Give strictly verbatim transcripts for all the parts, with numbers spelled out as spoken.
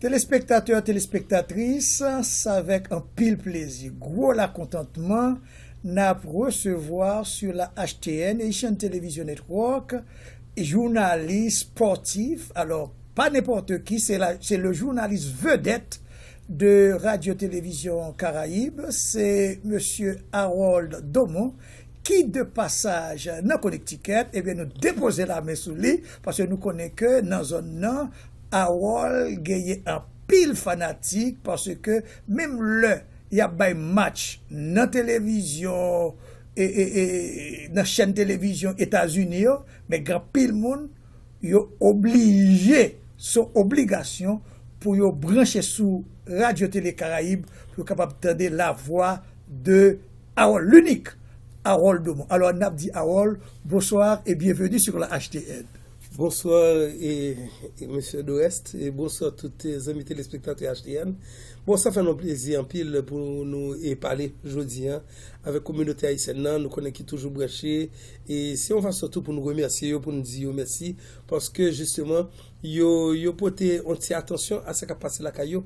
Telespektatè, telespektatris, s avèk anpil plezi, gwo lakontantman, n ap resevwa sou la H T N, Haitian Television Network, jounalis spòtif, alò, pa nenpòt ki, se la, se le jounalis vedèt de Radio Télévision Caraïbe, se mesye Harold Domon, ki de pasaj nan Connecticut, ebyen, nou depoze lamen sou li, paske nou konnen ke nan zòn nan, Harold genyen anpil fanatik, paske menm lè y ap bay match nan televizyon, e, e, e, nan chèn televizyon Etazini yo, men gen anpil moun, yo oblije, se yon obligasyon pou yo branche sou Radio Télé Caraïbe, pou yo kapab tande lavwa de Harold, l'unique Harold Domon. Alò, n ap di Harold, bonsoir et bienvenue sur la H T N. Bonswa, e, e, mesye Dorest, e bonswa tout, e, zanmi telespektatè H T N. Bon, sa fè nou plezi anpil pou nou, e, pale jodi a avèk kominote ayisyèn nan, nou konnen ki toujou branche, e se yon fason tou pou nou remèsye yo, pou nou di yo mèsi, paske jisteman, yo, yo pote yon ti atansyon a sa k ap pase lakay yo.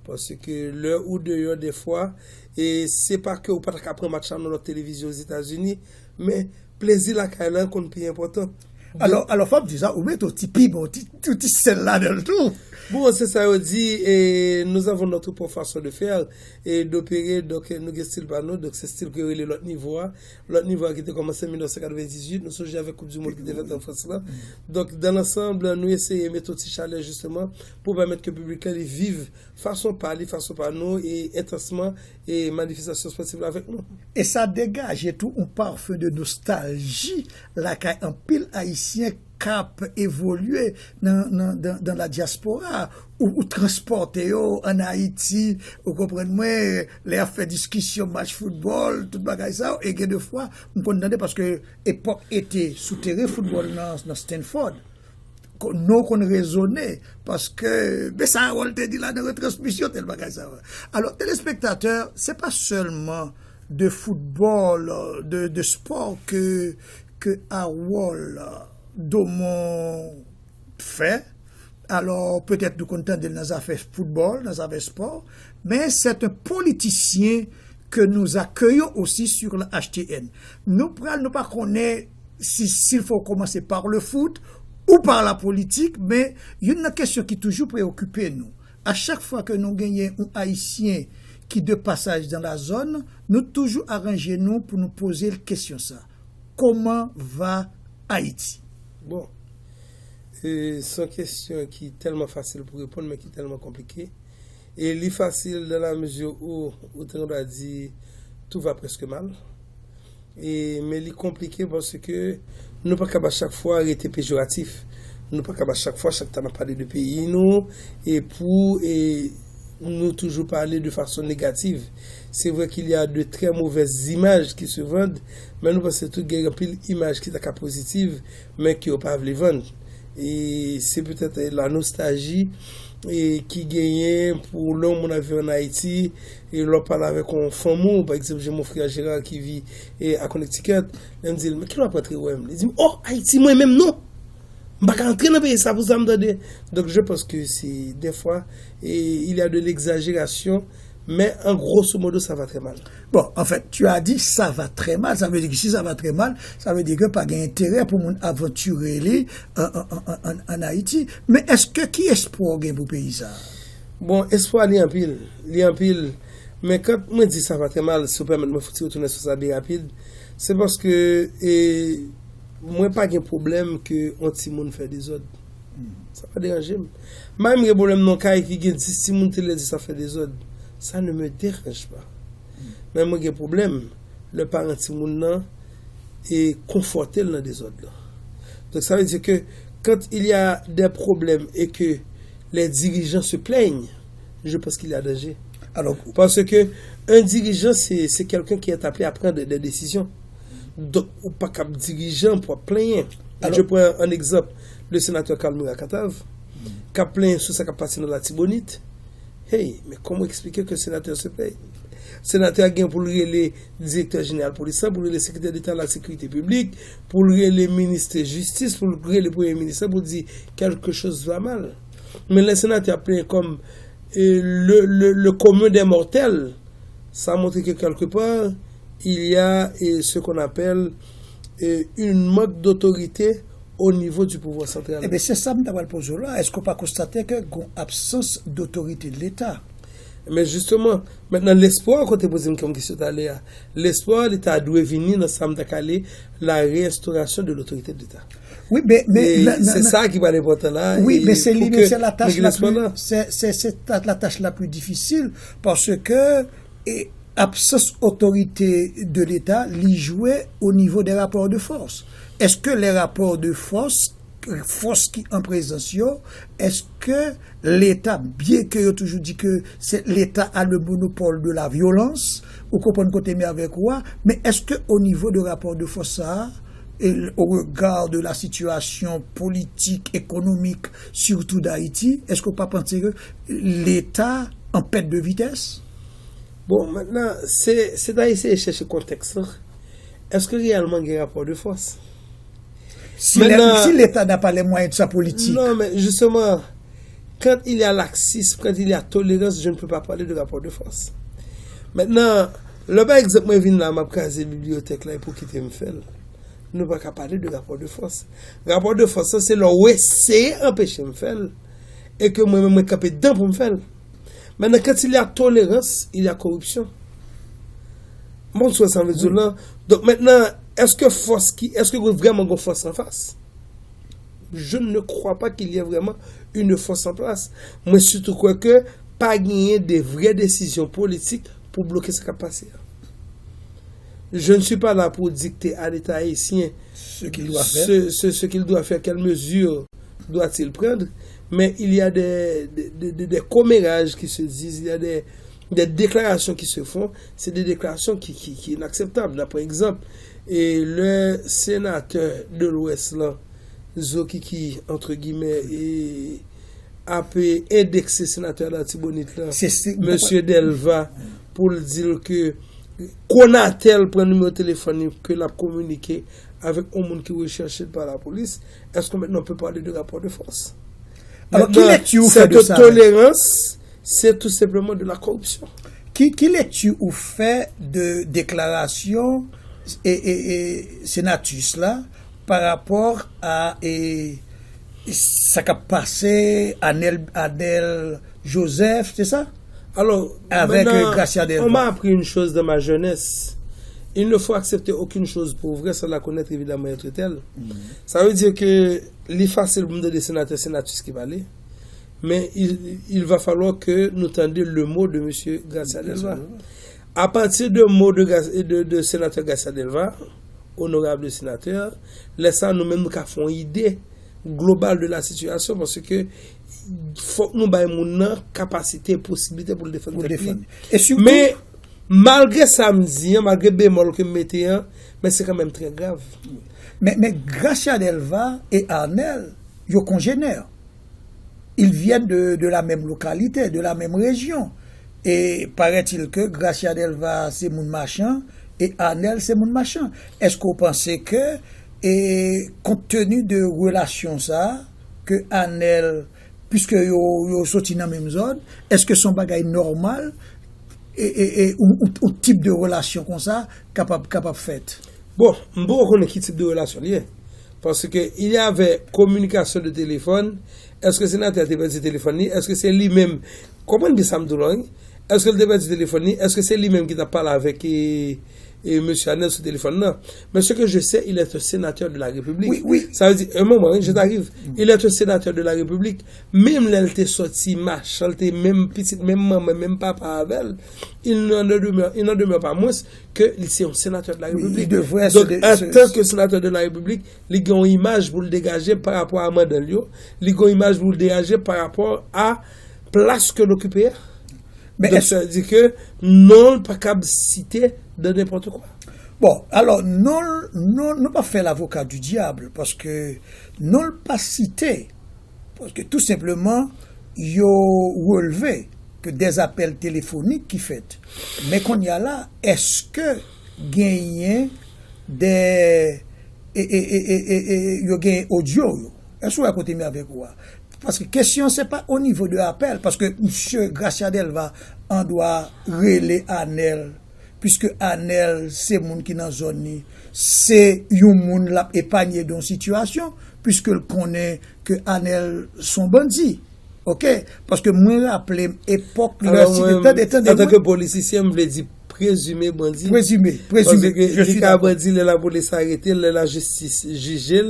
Paske lè ou deyò dèfwa, e se pa ke ou pa ta ka pran match la nan lòt televizyon Ozetazini, men plezi lakay la konn pi enpòtan. Alò, alò, fò m di sa, ou mete yon ti piman, yon ti, yon ti sèl ladan l tou. Bon, se sa yo di, e, nous avons notre propre façon de faire et d'opérer, donk, nou gen stil pa nou, donk se stil ke yo rele lòt nivo a. Lòt nivo a ki te kòmanse an mil nèf san katrevendizuit, nou sonje avèk Koup di Mond ki te fèt an Frans la. Donk, dans l'ensemble, nou eseye mete yon ti chalè, jisteman, pou pèmèt ke piblik la, li viv fason pa li, fason pa nou, e entansman, e manifestasyon espòtiv la avèk nou. E sa degaje tou yon parfum de nostalji lakay anpil Ayisyen k ap evolye nan, nan, dan, dan la diaspora. Ou, ou transpòte yo ann Ayiti, ou konprann mwen, lè y ap fè diskisyon match foutbòl, tout bagay sa yo, e gen de fwa, m konn tande paske epòk ete sou teren foutbòl nan, nan Stanford, ko-, non konn rezone, paske, men sa Harold te di la nan retransmisyon, tèl bagay sa yo. Alò, telespektatè, se pa sèlman de foutbòl, de, de spò ke, ke Harold Domon fè. Alò, petèt nou konn tande l nan zafè foutbòl, nan zafè spò, men c'est un politicien que nous accueillons aussi sur la H T N. Nou pral, nou pa konnen si, s'il faut commencer par le foot ou par la politique, men youn nan kesyon ki toujou preyokipe nou. A chak fwa ke nou genyen yon Ayisyen ki de pasaj dans la zone, nou toujou aranje nou pou nou poze l kesyon sa. Comment va Haïti? Bon, e, se yon kesyon ki tèlman fasil pou reponn, men ki tèlman konplike. E li fasil dans la mesure où, ou te dwa di, tout va presque mal. E, men li konplike paske nou pa kab a chak fwa rete pejoratif. Nou pa kab a chak fwa, chak tan n ap pale de peyi nou, e pou, e, nou toujou pale de fason negativ. C'est vrai qu'il y a de très mauvaises images qui se vendent, men nou panse tou gen anpil imaj ki ta ka pozitiv, men ke yo pa vle vann. E se petèt, e, la nostalji, e, ki genyen pou lè yon moun ap viv ann Ayiti, e lè w pale avèk yon fanmi w, pa egzanp, j'ai mon frère Gérard ki viv, e, a Connecticut, lè m di l, "Men kilè w ap rantre wè m?" Li di m, "Oh, Ayiti, mwen menm non! M pa ka antre nan peyi sa pou sa m tande." Donc, je pense que c'est, des fois, et il y a de l'exagération, mais en grosso modo, ça va très mal. Bon, en fait, tu as dit ça va très mal. Sa vle di ke si sa va trè mal, sa vle di ke pa gen enterè pou moun avantire li an, an, an, an, an Ayiti. Men èske ki espwa w gen pou peyi sa? Bon, espwa li anpil, li anpil. Men kan mwen di sa va trè mal, si w pèmèt mwen fouti retounen sou sa byen rapid, se paske, e, mwen pa gen pwoblèm ke yon timoun fè dezòd. Sa pa deranje m. M pa menm gen pwoblèm nan kay ki gen dis timoun, telè dis ap fè dezòd. Ça ne me dérange pas. Men mwen gen pwoblèm lè paran timoun nan e konfòte l nan dezòd lan. Donc, ça veut dire que quand il y a des problèmes et que les dirigeants se plaignent, je pense qu'il y a danger. Alors, parce que un dirigeant, c'est, c'est quelqu'un qui est appelé à prendre des décisions. Donk, ou pa kab dirijan pou ap plenyen. Je prends un exemple, le sénateur Carl Murat Cantave, k ap plenyen sou sa k ap pase nan Latibonit. Hey, men kòman eksplike ke senatè se plèy? Senatè a gen pou l rele direktè jeneral polis la, pou l rele sekretè deta la sekirite piblik, pou l rele minis jistis, pou l rele premye minis la, pou l di quelque chose va mal. Men lè senatè ap plenyen kòm e, le, le, le commun des mortels, sa montre ke kèlkepar, il y a e, ce qu'on appelle e, une manque d'autorité au niveau du pouvoir central. Ebyen, se sa m ta pral poze w la. Èske w pa konstate ke gon absans dotorite de Leta? Men jisteman, mentnan lespwa, kote poze m kèm kesyon talè a, lespwa li ta dwe vini nan sa m ta kale la réinstauration de l'autorité de l'État. Wi, men, men E nan- nan- se nan- sa ki pral enpòtan la. Wi, e men se pou li ke menm, se la tach nou gen la lespwa pli, la. se, se, se ta- la tach la pli difisil, paske e, absans otorite de Leta, li jwe o nivo de rapò de fòs. Èske lè rapò de fòs, fòs ki an prezans yo, èske Leta, byen ke yo toujou di ke se Leta a le monopole de la violence, ou konprann kote m ye avèk ou a, men èske o nivo de rapò de fòs sa a, e, au regard de la situation politique, économique, surtout d'Haïti, èske w pa panse ke Leta an pèt de vitès? Bon, mentnan, se se ta eseye chèche kontèks lan. Èske reyèlman gen rapò de fòs? Si lè- si Leta n'a pas les moyens de sa politique. Non, men jisteman, quand il y a laxisme, quand il y a tolérance, je ne peux pas parler de rapport de force. Mentnan, lè pa egzanp mwen vin la, m ap kraze bibliyotèk la, e pou kite m fè l. Nou pa ka pale de rapò de fòs. Rapò de fòs la, se lè w eseye anpeche m fè l, e ke mwen menm mwen kanpe dedan pou m fè l. Mentnan, quand il y a tolérance, il y a corruption. M pa konn si w wè sa m vle di w lan. Donk mentnan, èske fòs ki, èske gen vrèman gon fòs anfas? Je ne crois pas qu'il y ait vraiment une force en place. Mwen sitou kwè ke pa genyen de vrè desizyon politik pou bloke sa k ap pase a. Je ne suis pas là pour dicter à l'État haïtien Ce qu'il doit faire. ce, ce, ce qu'il doit faire, quelles mesures doit-il prendre, mais il y a des, des, des, des, des commérages qui se disent, il y a des, des déclarations qui se font, c'est des déclarations qui, qui, qui est inacceptable. Là, par exemple, e lè senatè de l'Ouest lan, Zokiki, entre guillemets, e ap endekse senatè Latibonit lan, Se- se- Mesye Delva, pou l di l ke Konatel pran nimewo telefòn li ke l ap kominike avèk yon moun ki rechèche pa lapolis, èske mentnan on peut parler de rapport de force? Alors, ki Mentnan, lekti ou fè de cette sa? Tolérance, c'est tout simplement de la corruption. Ki, ki lekti ou fè de deklarasyon e, e, e Senatus la pa rapò a e, sa k ap pase, Anel, Anel Joseph, se sa? Alors, Avec, maintenant, euh, Gracia Delva. On m'a appris une chose dans ma jeunesse. Il ne faut accepter aucune chose pour vrai sans la connaître évidemment et être telle. Ça veut dire que li fasil pou m tande senatè Senatus ki pale. Men il, il va falloir que nou tande le mot de Mesye Gracia Delva. A pati de mo de, Gra- de, de senatè Gracia Delva, onorab senatè, lè sa nou menm nou ka fè yon ide global de la situation, paske fòk nou bay moun nan kapasite, posibilite pou l defann Pou tèt li. defann. E sitou, Men malgre sa m di an, malgre bemòl ke m mete an, men se kanmenm trè grav. men, men Gracia Delva e Anel, yo konjenè. Ils viennent de, de la même localité, de la même région. Et paraît-il que Gracia Delva se moun Machan e Anel se moun Machan. Èske w panse ke, e, kont tenu de relasyon sa, ke Anel, puiske yo, yo soti nan menm zòn, èske se yon bagay nòmal e, e, e, ou, ou, ou tip de relasyon konsa kapab, kapab fèt? Bon, m poko konnen ki tip de relasyon li ye. Paske il y avait communication de téléphone. Èske senatè a te pèdi telefòn li? Èske se li menm? Konprann byen sa m di w la, wi. Èske l te pèdi telefòn li? Èske se li menm ki t ap pale avèk e, e, mesye Anel sou telefòn nan? Mais ce que je sais, il est un sénateur de la République. Oui, oui. Ça veut dire, un moment, wi, je t'arrive. Il est un sénateur de la République. Menm lè l te sòti Machan, l te menm pitit, menm manman, menm papa avè l, il n'en demeure, il n'en demeure pas moins ke li se yon senatè de la Li- li Repiblik. devrait se Donk, de- an se- tan ke senatè de la Repiblik, li gen yon imaj pou l degaje pa rapò a mandan l yo, li gen yon imaj pou l degaje pa rapò a plas ke l okipe a. Men Donk, èske- sa vle di ke non l pa kab site de nenpòt kwa. Bon, alò, non, non, nou pa fè lavoka di dyab, paske non l pa site, paske tou senpleman, yo relve ke des appels téléphoniques ki fèt. Men kounye a la, èske genyen de, e, e, e, e, e, e, yo genyen odyo yo? Èske w wè kote m ye avèk ou a? Paske kesyon se pa o nivo de apèl, paske msye Gracia Delva an dwa rele Anèl, piske Anèl se moun ki nan zòn li, se yon moun l ap epanye de yon sitiyasyon, piske l konnen ke Anèl se yon bandi. Oke? Paske mwen raple m epòk lè Site, tande, tande, antanke politisyen, m vle di prezime bandi. Prezime, prezime. Paske li ka bandi lè lapolis arete l, lè lajistis jije l,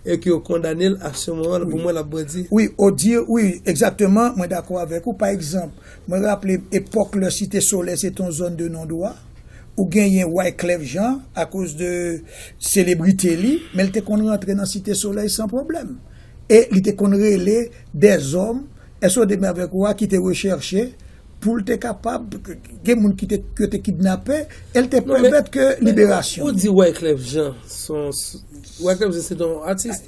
e ke yo kondane l, a se moman, pou mwen, l ap bandi. Wi, o di, wi, egzakteman, mwen dakò avèk ou. Pa egzanp, mwen raple epòk lè Site Solèy se te yon zòn de non dwa, ou genyen Wyclef Jean, akoz de selebrite li, men l te konn rantre nan Site Solèy san pwoblèm. E li te konn rele dèzòm, èske w te byen avèk ou a, ki te rechèche, pou l te kapab, gen moun ki te, ki te kidnape, e l te pèmèt ke liberasyon. Ou di Wyclef Jean, son, Wyclef Jean se yon atis.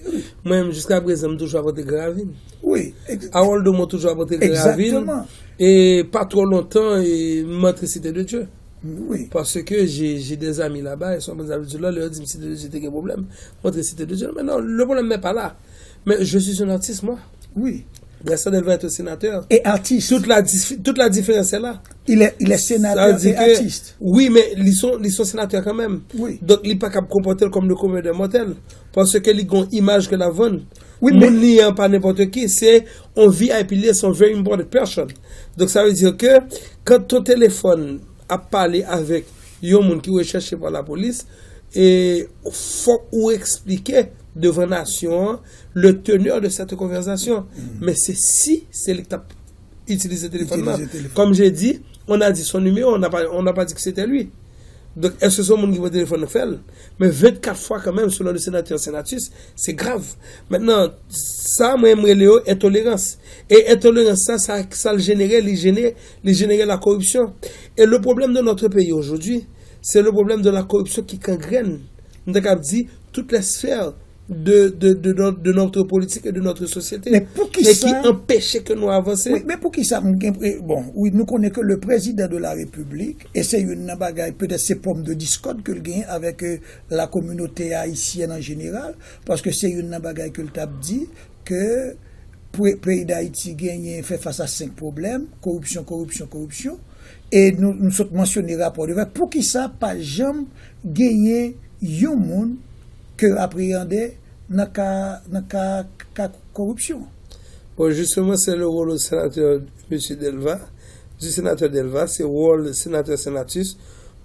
Mwen menm, jiska prezan, m toujou ap rantre Gran Ravin. Wi. Harold Domon toujou ap rantre Gran Ravin. E pa twò lontan, e m antre Site de Dye. Wi. Paske j'ai, j'ai des amis là-bas, e son bon zami di lò, lè yo di m Site de Dye te gen pwoblèm, m antre Site de Dye. Men non, le problème n'est pas là. Mais je suis un artiste, moi. Wi. Gaston Delva est un sénateur. Et artiste. Toute la dif-, toute la différence est là. Il est, il est sénateur et artiste. Wi, men li se yon, li se yon senatè kanmenm. Wi. Donk, li pa kab konpòte l kòm le commun des mortels. Paske li gen yon imaj ke l ap vann. Wi, men moun li an pa nenpòt ki, se yon V I P li ye, se yon very important person. Donk, sa vle di ke kan ton telefòn ap pale avèk yon moun ki rechèche pa lapolis, e fòk ou eksplike devan nasyon an le teneur de cette conversation. Men se si se li k t ap itilize telefòn nan. Comme j'ai dit, on a dit son numéro, on n'a pas, on n'a pas dit que c'était lui. Donk, èske se yon moun ki pran telefòn nan k fè l? Men vennkat fwa kanmenm, selon le sénateur Senatus, se grav. Mentnan, sa mwen m rele yo entolerans. E entolerans sa, sa, sa l jenere, li jene-, li jenere la koripsyon. E le problème de notre pays aujourd'hui, c'est le problème de la corruption qui gangrène, m ta kab di, toutes les sphères de, de, de, no-, de notre politique et de notre société, et qui empêche que nous avancer. Wi, men poukisa m gen, e, bon, wi, nou konnen ke le président de la République, e se youn nan bagay, petèt se pòm de diskòd ke l genyen avèk, e, la communauté haïtienne en général, paske se youn nan bagay ke l t ap di, ke pre-, peyi Dayiti genyen, fè fas a senk pwoblèm, koripsyon, koripsyon, koripsyon, e nou, nou sot mansyone rapò de fòs. Poukisa pa janm genyen yon moun ke yo apreyande nan ka, nan ka, ka koripsyon? Bon, justement, c'est le rôle au sénateur, monsieur Delva, du sénateur Delva, se wòl senatè Senatus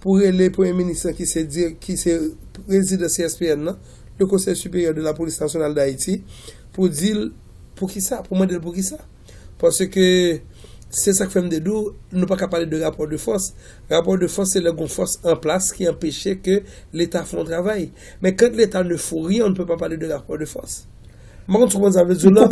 pou rele premye minis lan ki se di-, ki se prezidan C S P N nan, le Conseil Supérieur de la Police Nationale d'Haïti, pou di l poukisa, pou mande l poukisa. Paske se sa k fè m te di w, nou pa ka pale de rapò de fòs. Rapò de fòs, se lè gon fòs an plas ki anpeche ke Leta fè yon travay. Men quand l'État ne fout rien, on ne peut pas parler de rapport de force. M pa konn si w konprann sa m vle di w la.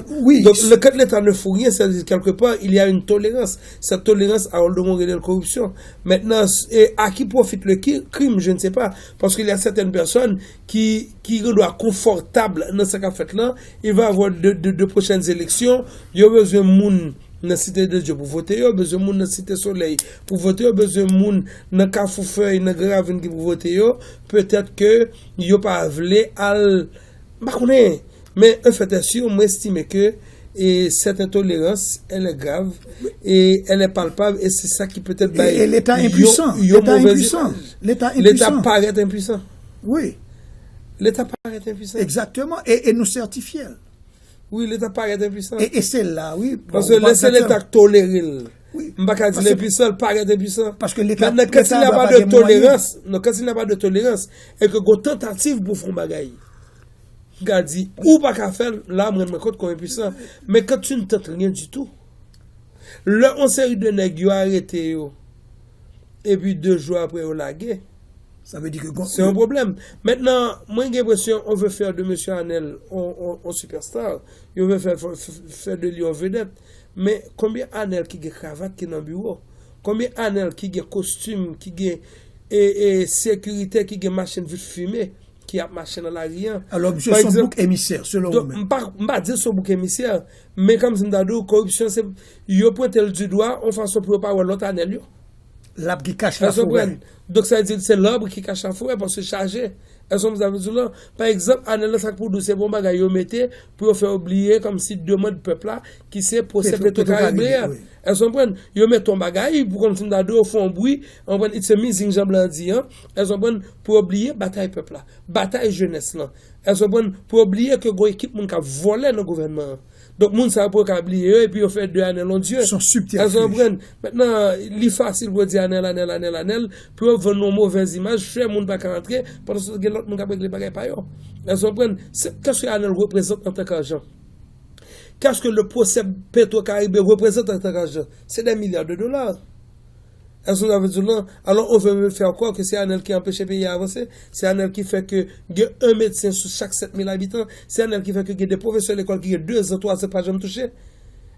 Donk, le, quand l'État ne fout rien, c'est-à-dire, quelque part, il y a une tolérance. Cette tolérance, Harold Domon rele l koripsyon. Maintenant, et à qui profite le ki-, crime, je ne sais pas. Parce qu'il y a certaines personnes qui, qui doivent confortable dans ce qu'a fait là. Il va avoir de, de, de prochaines élections. Yo bezwen moun nan Site de Dye pou vote yo, bezwen moun nan Site Solèy pou vote yo, bezwen moun nan Kafou Fèy, nan Gran Ravin ki pou vote yo. Petèt ke yo pa vle al, m pa konnen. Men, en fait, si mwen estime ke, e, cette intolérance, elle est grave, et elle est palpable, et c'est ça qui peut-être bay yon, yon move imaj. Leta parèt enpwisan. Wi. Leta parèt enpwisan. Egzakteman. E, e nou sètifye l. Wi, Leta parèt enpwisan. E, e se la, wi. Paske lè se Leta k tolere l. M pa ka di l enpwisan, l parèt enpwisan. Paske Leta, Leta pa gen mwayen. Maintenant, quand il n'y a pas de tolérance, non, quand il n'y a pas de tolérance, e ke gon tantativ pou fè yon bagay, m ka di, ou pa ka fè l, la, m rann mwen kont ke w enpwisan. Men quand tu ne tentes rien du tout, lè yon seri de nèg yo arete yo, epi de jou apre yo lage, sa vle di ke gon... Se yon pwoblèm. Mentnan, mwen gen enpresyon, on veut faire de Mesye Anèl on, on, on superstar. Yo vle fè, fè, fè de li yon vedèt. Men konbyen Anèl ki gen kravat ki nan biwo? Konbyen Anèl ki gen kostim, ki gen, e, e, sekirite, ki gen machin vit fime, ki ap mache nan lari an? Alò, misye se yon bouk emisè, selon ou menm? M pa, m pa di l se yon bouk emisè, men kòmsi m ta di w, koripsyon, se, yo pwente l di dwa, yon fason pou yo pa wè lòt Anèl yo. L ap ki kache laforè. Donk, sa vle di, se l'arbre qui cache la forêt, paske chaje. Èske w konprann sa m vle di w la? Pa egzanp, Anèl la, sa k pou di w, se pa yon bagay yo mete pou yo fè w bliye kòmsi demann pèp la, ki se pwosè Petro Karibe a. Èske w konprann? Yo mete yon bagay pou kòmsi m ta di w, yo fè yon bri, w konprann, it's amazing, jan blan an di an. Èske w konprann? Pou yo bliye batay pèp la, batay jenès lan. Èske w konprann? Pou yo bliye ke gon ekip moun k ap vòlè nan gouvènman an. Donk, moun sa yo pou yo ka bliye yo, epi yo fè de Anèl yon dye. Èske w konprann? Mentnan, li fasil pou yo di Anèl, Anèl, Anèl, Anèl, pou yo vann yon movèz imaj, fè moun pa ka antre, pandan se tan gen lòt moun k ap regle bagay pa yo. Èske w konprann? Se, qu'est-ce que Anèl reprezante en tant qu'argent? Qu'est-ce que le procès Petro Caribe représente en tant qu'argent? C'est des milliards de dollars. Èske w konprann sa m vle di w la? Alò, on veut me faire croire que c'est Anèl ki anpeche peyi a avanse. Se Anèl ki fè ke gen yon medsen sou chak sèt mil abitan. Se Anèl ki fè ke gen de pwofesè lekòl ki gen dezan, twazan pa janm touche.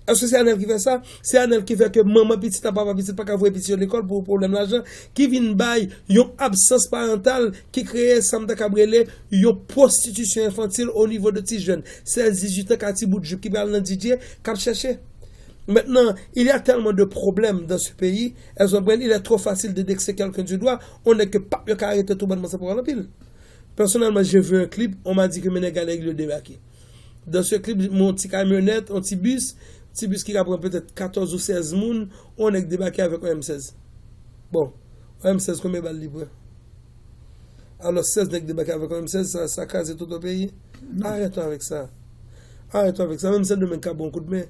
Èske se Anèl ki fè sa? Se Anèl ki fè ke manman pitit ak papa pitit pa ka voye pitit yo lekòl pou pwoblèm lajan, ki vin bay yon absans parantal ki kreye sa m ta kab rele yon pwostitisyon enfantil o nivo de ti jèn sèz, dizuit an, ka ti bout jip ki pral nan D J, k ap chèche. Maintenant, il y a tellement de problèmes dans ce pays, èske w konprann, il est trop facile de déxer quelqu'un du doigt, on nèg ke pap yo ka arete tou bannman san pawòl anpil. Personnellement, j'ai vu un clip, on m'a dit que men nèg a lèg yo debake. Dans ce clip, mon ti kamyonèt, on ti bis, ti bis ki ka pran petèt katòz ou sèz moun, on nèg debake avèk on M sèz. Bon, on M sèz, konbyen bal li pran? Alò, sèz nèg debake avèk on M sèz, sa, sa kraze tout on peyi. Arrêtons avec ça. Arrêtons avec ça. Menm Sendomeng ka ba w kout men.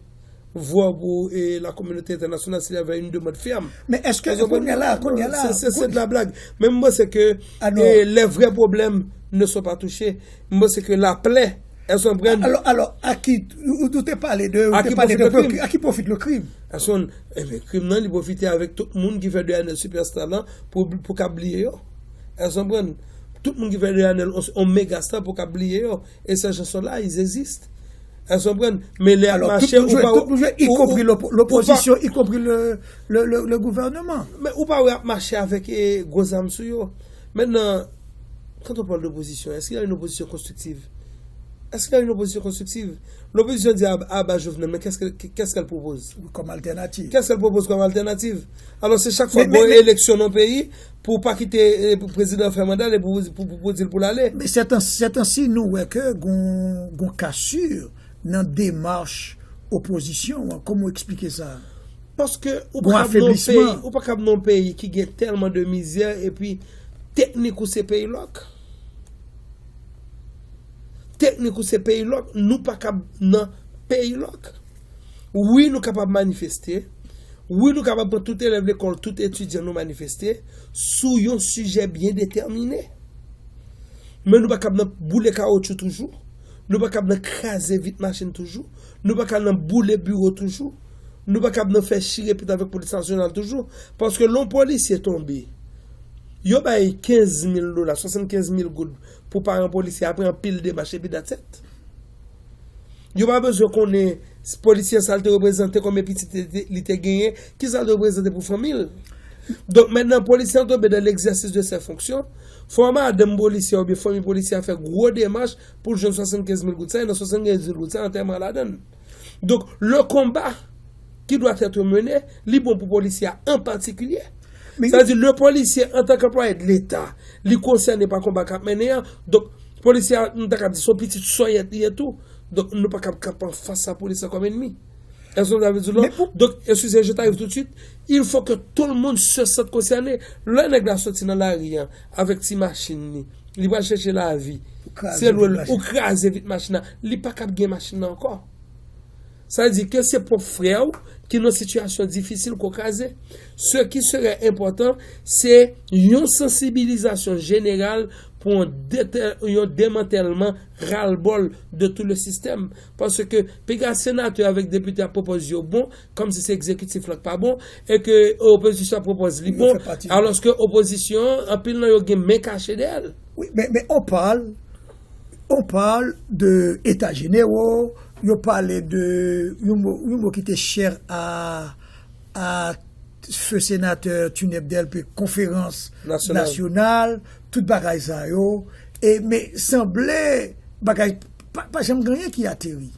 Voix pou, e, la communauté internationale, s'il y avait une demande ferme. Men èske kounye a la, kounye a la, se, se, se de la blague. Men m panse ke, e, les vrais problèmes ne sont pas touchés. M panse ke laplè, èske w konprann? Alò, alò, a ki, ou, ou te pale de, ou te pale de, a ki pwofit le krim? Èske w, ebyen, krim nan, li pwofite avèk tout moun ki fè de Anèl sipèsta lan pou, pou k ap bliye yo. Èske w konprann? Tout moun ki fè de Anèl on, on mega star pou k ap bliye yo. E ces gens-là, ils existent. Èske w konprann? Men lè y ap mache, ou pa, tout moun jwe, y konpri lopozisyon, y konpri le, le, le, le gouvernement. Men ou pa wè y ap mache avèk, e, gwo zam sou yo. Maintenant, quand on parle d'opposition, est-ce qu'il y a une opposition constructive? Est-ce qu'il y a une opposition constructive? L'opposition dit à, à bas Jovenel, mais qu'est-ce que, qu'est-ce qu'elle propose? Comme alternative. Qu'est-ce qu'elle propose comme alternative? Alò, se chak fwa gon eleksyon nan peyi, pou pa kite, e, pou prezidan fè manda l, e pou, pou, pou, pou di l pou l ale. Men sètan, sètansi, nou wè ke gon, gon kasir nan demach opozisyon an. Kòman w eksplike sa? Paske ou pa kab nan peyi, ou pa kab nan peyi ki gen tèlman de mizè, epi teknik ou se peyi lòk. Teknik ou se peyi lòk, nou pa kab nan peyi lòk. Wi, nou kapab manifeste. Wi, nou kapab pran tout elèv lekòl, tout etidyan nou manifeste sou yon sijè byen detèmine. Men nou pa kab nan boule kawotchou toujou. Nou pa kab nan kraze vit machin toujou. Nou pa kab nan boule biwo toujou. Nou pa kab nan fè chire pit avèk polis nasyonal toujou. Paske lè yon polisye tonbe, yo bay kenz mil dola, swasannkenz mil goud pou paran polisye apre anpil demach epi that's it. Yo pa bezwen konnen si polisye an sa l te reprezante, konbyen pitit li te, li te genyen, ki sa l te reprezante pou fanmi l. Donk, mentnan, polisye an tonbe dans l'exercice de ses fonctions. Fò madanm polisye a oubyen fanmi polisye a fè gwo demach pou l jwenn swasannkenz mil goud sa, e nan swasannkenz mil goud sa, antèman ladan l. Donk, le combat qui doit être mené, li bon pou polisye a an patikilye. Sa vle di, le polisye, antanke anplwaye de Leta, li konsène pa konba k ap mennen an. Donk, polisye a, nou ta kab di, se yon pitit sòyèt li ye tou. Donk, nou pa kab kanpe anfas a polis la kòm ènmi. Èske w ta vle di non? Donk, excusez, je t'arrive tout de suite. Il faut que tout le monde se sente concerné. Lè nèg la soti nan lari an avèk ti machin li, li pral chèche lavi. Se lwen ou kraze vit machin nan. Li pa kab gen machin nan ankò. Sa vle di ke se pwòp frè w ki nan sitiyasyon difisil ke w kraze. Ce qui serait important, se yon sansibilizasyon jeneral pou yon, dete- yon demantèlman ralbòl de tout le système. Paske piga senatè avèk depite ap pwopòz yo bon, kòmsi se egzekitif la k pa bon, e ke opozisyon ap pwopòz li bon, alòske opozisyon an, anpil nan yo gen men kache dèyè l. Wi, men, men on parle, on parle de états généraux, yo pale de yon mo, yon mo ki te chè a, a feu sénateur Tuneb Delpé, konferans nasyonal, tout bagay sa yo. E, men sanble bagay pa, pa janm gen anyen ki ateri.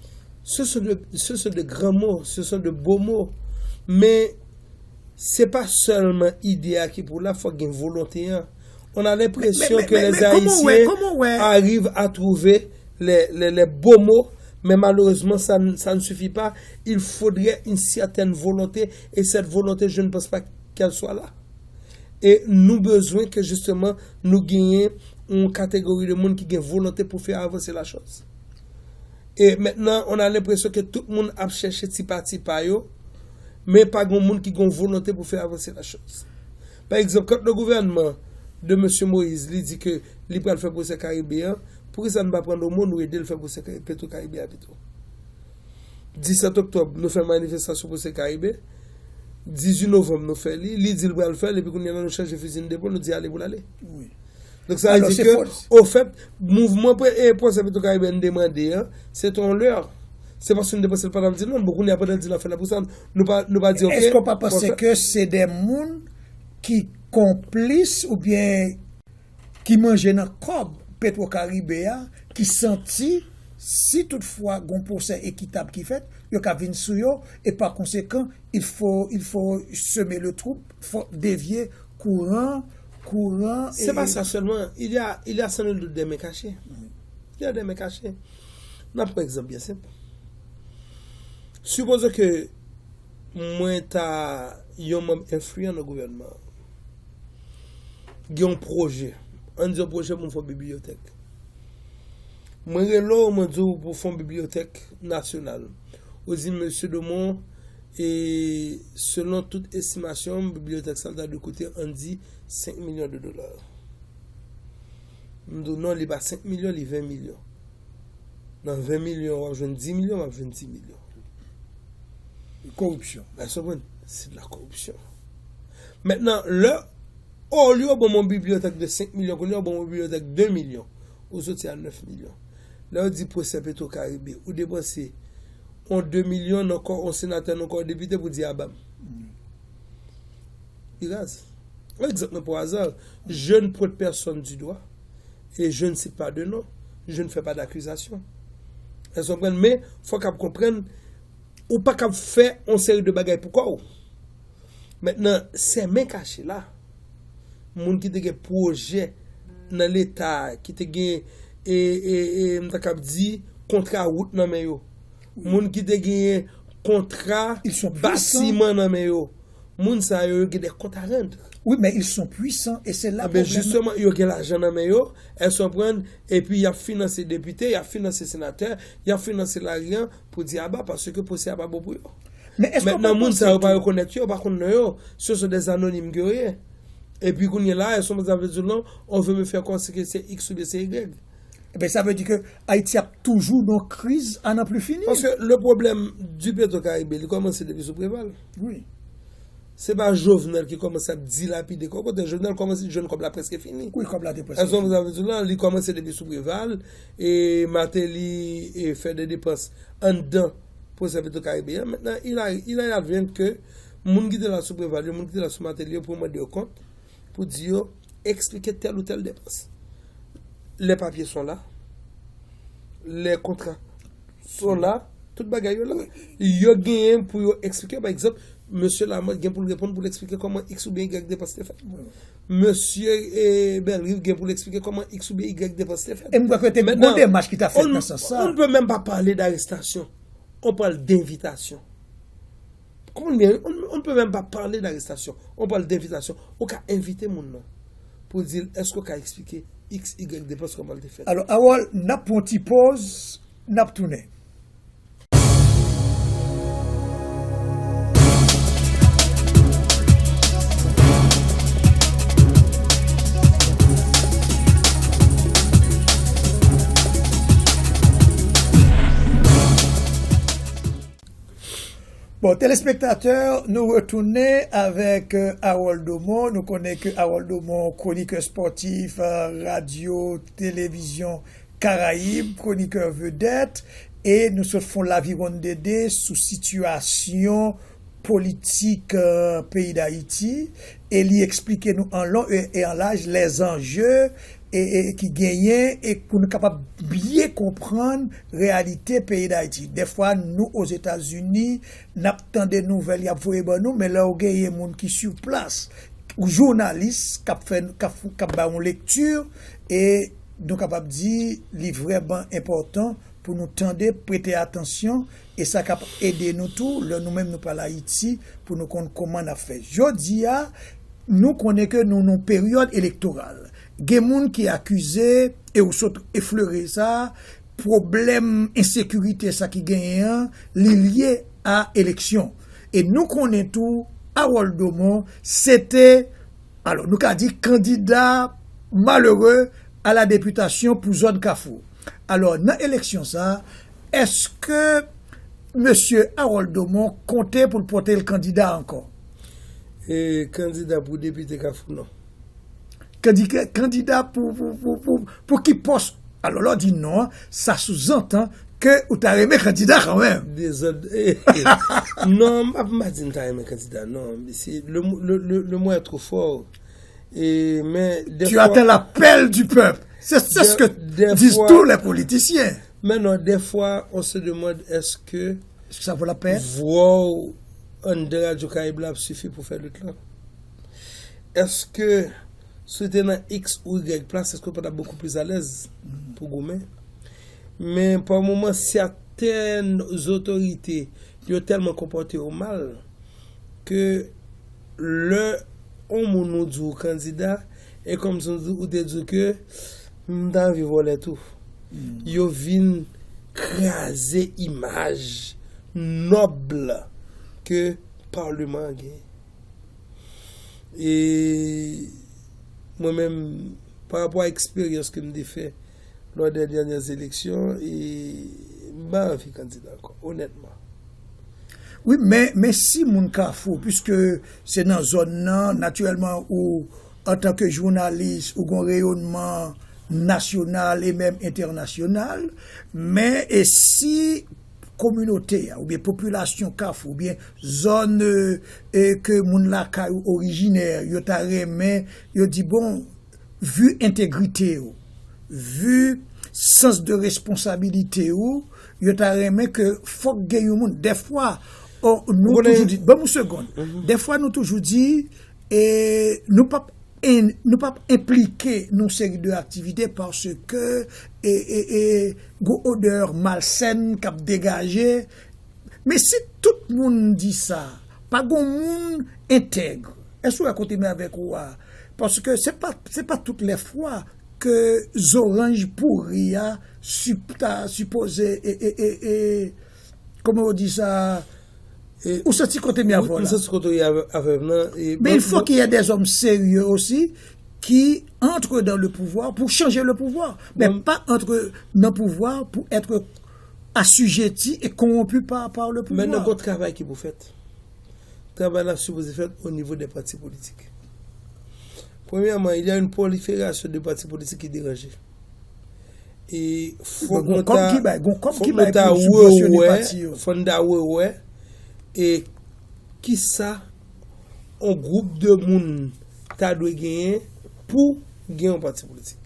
Ce sont de, ce sont de grands mots, ce sont de beaux mots. Men se pa sèlman ide a ki pou la, fòk gen volonte an. On a l'impression que les Haïtiens arrivent à trouver les, les, les beaux mots, mais malheureusement, ça, n- ça ne suffit pas. Il faudrait une certaine volonté, et cette volonté, je ne pense pas qu'elle soit là. E nou bezwen ke jisteman nou genyen yon kategori de moun ki gen volonte pou fè avanse lachòz. E mentnan, on a lenpresyon ke tout moun ap chèche ti pati pa yo, men pa gen moun ki gen volonte pou fè avanse lachòz. Pa egzanp, quand le gouvernement de Mesye Moïse li di ke li pral fè pwosè Karibe an, poukisa nou pa pran Domo nou ede l fè pwosè Petro Karibe a pito? Disèt oktòb, nou fè manifestasyon pwosè Karibe. Dizuit novanm, nou fè li. Li di l pral fè l, epi kounye a la nou chanje fizi n depo, nou di ale pou l ale. Donk sa vle di ke, ofèt, mouvman pwosè Petro Karibe n demande an, se te yon lè. Se paske n te panse l pa t ap di non, bon, kounye a pandan l di l ap fè l la pou sa, nou pa, nou pa di, ok. Èske w pa panse ke se de moun ki konplis oubyen ki manje nan kòb Petro Karibe a, ki santi si toutfwa gon pwosè ekitab ki fèt, yo ka vin sou yo, e pa konsekan, il faut, il faut semer le trouble, fò devye kouran, kouran. Se pa sa sèlman, il y a, il y a sans nul doute des mains cachées. Il y a des mains cachées. N ap pran egzanp byen senp. Sipoze ke mwen ta yon manm enfliyan nan gouvènman an. Gen yon pwojè. Ann di yon pwojè pou m fè yon bibliyotèk. Mwen rele w, mwen di w pou fè yon bibliyotèk nasyonal. Ou di, Mesye Domon, e selon tout estimasyon m, bibliyotèk sa a ta dwe koute, ann di, senk milyon de dola. M di w non, li pa senk milyon, li ven milyon. Nan ven milyon, w ap jwenn dis milyon, m ap jwenn dis milyon. Koripsyon. Èske w konprann? Se de la koripsyon. Mentnan, lè, olye w ban m yon bibliyotèk de senk milyon, kounye a w ban m yon bibliyotèk de milyon, ou soti a nèf milyon. Lè w di pwosè Petro Karibe, ou depanse yon de milyon nan kò yon senatè, nan kò yon depite pou di aba m. Li raz. Egzanp mwen pou aza, je ne pointe personne du doigt et je ne cite pas de nom. Je ne fais pas d'accusation. Èske w konprann? Men, fòk ap konprann, ou pa kab fè yon seri de bagay pou kò w. Mentnan, se men kache la. Moun ki te gen pwojè nan Leta, ki te gen, e, e, e, m ta kab di, kontra wout nan men yo. Moun ki te genyen kontra batiman nan men yo. Moun sa yo, yo gen de kont a rann. Oui, mais ils sont puissants et c'est là le problème. Jisteman, yo gen lajan nan men yo, èske w konprann, epi y ap finanse depite, y ap finanse senatè, y ap finanse lari an pou di aba, paske pwosè a pa bon pou yo. Mentnan, moun sa yo pa rekonèt yo, yo pa konn non yo, ce sont des anonymes ke yo ye. Epi kounye a la, èske w konprann sa m vle di w lan, on veut me faire croire que c'est X oubyen se Y. Ebyen, sa vle di ke Ayiti ap toujou nan kriz a nan pli fini. Paske le problème du Petro Caribe, li kòmanse depi sou Preval. Wi. Se pa Jovenel ki kòmanse ap dilapide kòb. Kote Jovenel kòmanse jwenn kòb la prèske fini. Wi, kòb la te prèske fini. Èske w konprann sa m vle di w lan? Li kòmanse depi sou Preval, e Martelly e fè de depans anndan pwosè Petro Caribe an. Mentnan, il a, il a advient ke moun ki te la sou Preval yo, moun ki te la sou Martelly yo, pou yo mande yo kont, pou di yo eksplike tèl ou tèl depans. Les papiers sont là. Les contrats sont là. Tout bagay yo la. Yo genyen pou yo eksplike. Pa egzanp, Mesye Lamothe gen pou l reponn pou l eksplike kòman X oubyen Y depans te fèt. Mesye, e, Bellerive gen pou l eksplike kòman X oubyen Y depans te fèt. E m kwè ke te gon demach ki ta fèt nan sans sa. On ne peut même pas parler d'arrestation. On parle d'invitation. Konprann byen, on, on ne peut même pas parler d'arrestation. On parle d'invitation. Ou ka envite moun nan pou di l, èske w ka eksplike X, Y depans kòman l te fèt? Alò, Harold, n ap pran yon ti pòz, n ap tounen. Bon, telespektatè, nou retounen avèk, euh, Harold Domon. Nou konnen ke Harold Domon, kronikè spòtif, euh, radyo, televizyon Karayib, kronikè vedèt, e nou sot fè yon laviwonndede sou sitiyasyon politik, euh, peyi Dayiti, e li eksplike nou an lon e, e an laj lèzanje e, e ki genyen, e pou nou kapab byen konprann reyalite peyi Dayiti. Dèfwa, nou Ozetazini, n ap tande nouvèl y ap voye ban nou, men lè w genyen moun ki sou plas, jounalis k ap fè, k ap, k ap bay yon lekti, e nou kapab di li vrèman enpòtan pou nou tande, prete atansyon, e sa k ap ede nou tou lè nou menm nou pral Ayiti pou nou konn kòman n ap fè. Jodi a, nou konnen ke nou nan yon peryòd elektoral. Gen moun ki akize, e ou sot eflere sa, pwoblèm ensekirite sa ki genyen an, li lye a eleksyon. E nou konnen tou, Harold Domon, se te, alò, nou ka di kandida malere a la depitasyon pou zòn Kafou. Alò, nan eleksyon sa, èske mesye Harold Domon konte pou l pote l kandida ankò? E kandida pou depite Kafou, non. Kandida, kandida pou, pou, pou, pou, pou ki pòs? Alò, lè w di non, sa souzantan ke ou ta renmen kandida kanmenm. Dezòd. Non, m pa, m pa di m ta renmen kandida, non. Se, le, le, le, le mot est trop fort. Et, mais, des Tu atteins l'appel du peuple. C'est c'est ce que disent tous les politiciens. Mais non, des fois, on se demande, est-ce que Est-ce que ça vaut la peine? Vwa w anndan Radyo Karayib la ap sifi pou fè lit lan? Èske si w te nan X ou Y plas, èske w pa t ap bokou plis alèz pou goumen? Men pa moman, sètèn otorite yo tèlman konpòte yo mal ke lè yon moun ou di w kandida, e kòmsi ou te di w ke m ta anvi vòlè tou. Yo vin kraze imaj nòb ke palman an genyen. E mwen menm, pa rapò a eksperyans ke m te fè lò dè dènyè eleksyon, e m pa anvi kandida ankò, onètman. Wi, men, men si moun Kafou, piske se nan zòn nan, natirèlman ou, antanke jounalis, ou gen yon reyònman nasyonal e menm entènasyonal, men e si kominote a, oubyen popilasyon Kafou, oubyen zòn e, e ke moun lakay ou orijinè, yo ta renmen, yo di, bon, vi entegrite ou, vi sans de responsabilité ou, yo ta renmen ke fòk gen yon moun. Dèfwa, oh, nou toujou di, ban m yon segonn. Dèfwa, nou toujou di, e nou p ap en- nou p ap enplike nan yon seri de aktivite paske e, e, e, gon odè malsèn k ap degaje. Men si tout moun di sa, pa gon moun entèg. Èske w wè kote m avèk ou a? Paske se pa, se pa tout lè fwa ke zoranj pouri a si- ta sipoze e, e, e, e, kòman yo di sa? Ou santi kote m ye avè w la? M santi kote w ye avè m nan. Men il faut qu'il y ait des hommes sérieux aussi qui entrent dans le pouvoir pour changer le pouvoir, mais pas entrer dans le pouvoir pour être assujettis et corrompus par, par le pouvoir. Men nan gon travay ki pou fèt. Travay la sipoze fèt o nivo dè pati politik. Premyèman, il y a une prolifération de partis politiques ki deranje. E fòk nou ta, fòk nou ta rewè, fòk nou ta rewè e kisa yon gwoup de moun ta dwe genyen pou gen yon pati politik.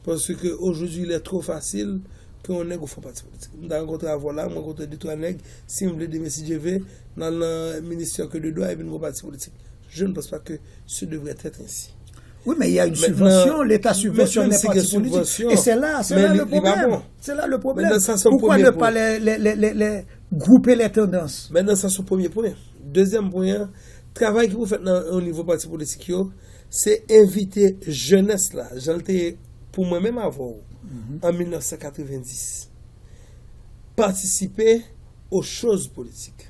Paske aujourd'hui il est trop facile ke yon nèg ou fè yon pati politik. M ta rankontre avè w la, m rankontre de twa nèg, si m vle demen si Dye ve, n al nan ministè ke de dwa epi n gen yon pati politik. Je ne pense pas que ce devrait être ainsi. Oui, mais il y a une subvention, l'État subventionne les partis politiques. Et c'est là, c'est là le problème. C'est là le problème. Pourquoi ne pas les, les, les, les, les grouper les tendances? Mentnan, sa se yon premye pwen. Dezyèm pwen an, travay ki pou fèt nan o nivo pati politik yo, se envite jenès la, jan l te ye pou mwen menm avè w, an mil nèf san katrevenndis, patisipe aux choses politiques.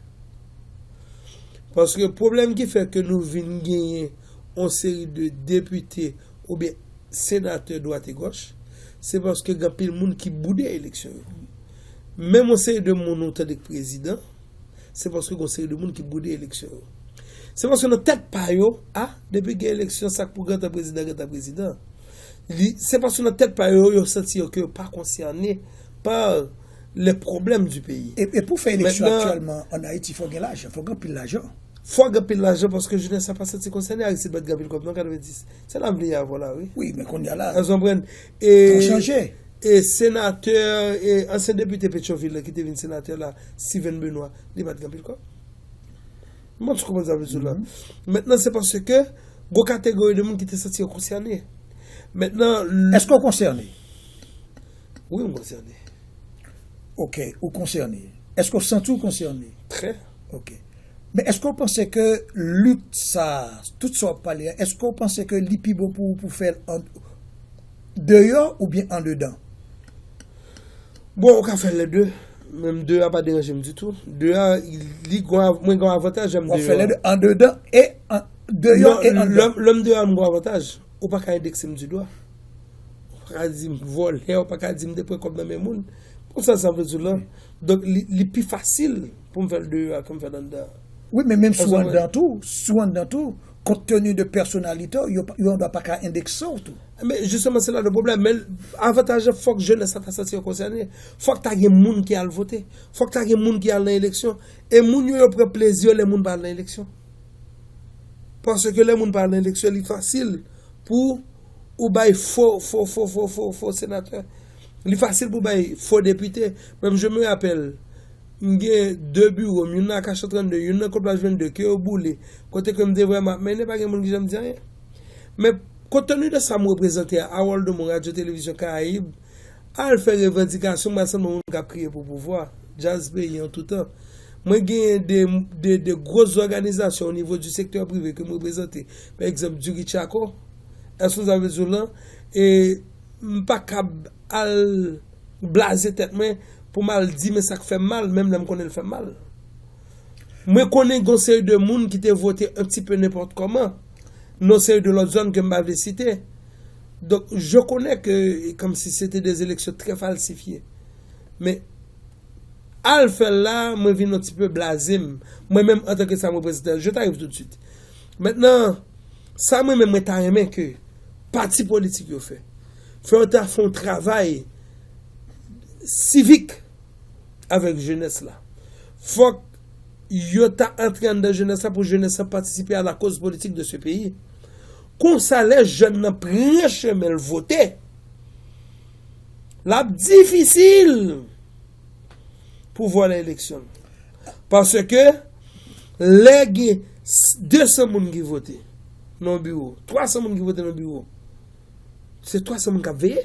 Paske pwoblèm ki fè ke nou vin genyen yon seri de depite oubyen senatè dwat e gòch, se paske gen anpil moun ki boude eleksyon yo. Menm yon seri de moun ou tande k prezidan, se paske gen yon seri de moun ki boude eleksyon yo. Se paske nan tèt pa yo, a, depi gen eleksyon, sa k pou gentan prezidan, gentan prezidan. Li, se paske nan tèt pa yo, yo santi yo ke yo pa konsène pa les problèmes du pays. E, e pou fè eleksyon aktyèlman ann Ayiti, fò gen lajan, fò gen anpil lajan. Fò gen anpil lajan paske jenès la pa santi konsène. Aristide pa t gen anpil kòb non, katrevenndis. Se la m vle ye avè w la, wi. Wi, men kounye a la. Èske w konprann? E, e senatè, e ansyen depite Petyonvil la ki te vin senatè la, Steven Benoît, li pa t gen anpil kòb. M pa t konprann sa m vle di w la. Mentnan, se paske Gwo kategori de moun ki te santi yo konsène. Mentnan, l- Èske w konsène? Wi, m konsène. Ok, ou konsène. Èske w santi w konsène? Trè. Ok. Men èske w panse ke lit sa, tout sa w ap pale a, èske w panse ke li pi bon pou ou pou fè l an deyò oubyen andedan? Bon, ou ka fè lè de. Menm de a pa deranje m ditou. De a, li gon av- mwen gon avantaj lè m W ap fè lè deyò. de andedan e an, deyò Non, e andedan. lè lè m deyò a m gon avantaj. Ou pa ka endekse m di dwa. Ou pa ka di m vòlè, ou pa ka di m te pran kòb nan men moun. Konsa sa vle di la. Donk li, li pi fasil pou m fè l deyò a ke m fè l anndan. Wi, men menm si w Konsa mwen- anndan tou, si w anndan tou, kont teni de pèsonalite w, yo, pa- yo andwa pa ka endekse w tou. Men jisteman se la le pwoblèm. Men avantaj la fòk jenès la ta santi yo konsène. Fòk ta gen moun ki al vote. Fòk ta gen moun ki al nan eleksyon. E moun yo, yo pran plezi yo lè moun pa al nan eleksyon. Paske lè moun pa al nan eleksyon, li fasil pou ou bay fo, fo, fo, fo, fo, fo senatè. Li fasil pou bay fo depite. Menm je me rapèl, m gen de biwo m, youn nan Akasyon trannde, youn nan Koplaj vennde, ke yo boule. Kote ke m te vrèman ap mennen, pa gen moun ki janm di anyen. Men, kont teni de sa m reprezante a, Harold Dumont, Radyo Televizyon Karayib, al fè revandikasyon, m al sanble moun k ap kriye pou pouvwa. Djaz peyi an toutan. Mwen genyen de, de, de gwo òganizasyon o nivo di sektè prive ke m reprezante. Pa egzanp, Duri Chako. Èske w sa vle di w lan? E m pa kab al blaze tèt mwen pou m al di men sa k fè m mal, menm lè m konnen l fè m mal. Mwen konnen gon seri de moun ki te vote un petit peu n'importe comment nan yon seri de lòt zòn ke m pa vle site. Donk, je connais que comme si c'était des élections très falsifiées. Men al fè l la, mwen vin yon ti pe blaze m. Mwen menm, antanke sa m reprezante, je t'arrive tout de suite. Mentnan, sa mwen menm mwen ta renmen ke pati politik yo fè, fè yo ta fè yon travay sivik avèk jenès la. Fòk yo ta antre anndan jenès la pou jenès la patisipe a la koz politik de se peyi. Konsa, lè jèn nan pran chemen l vote, l ap difisil pou vòlè eleksyon. Paske lè gen de san moun ki vote nan yon biwo, twa san moun ki vote nan yon biwo, se twa san moun k ap veye.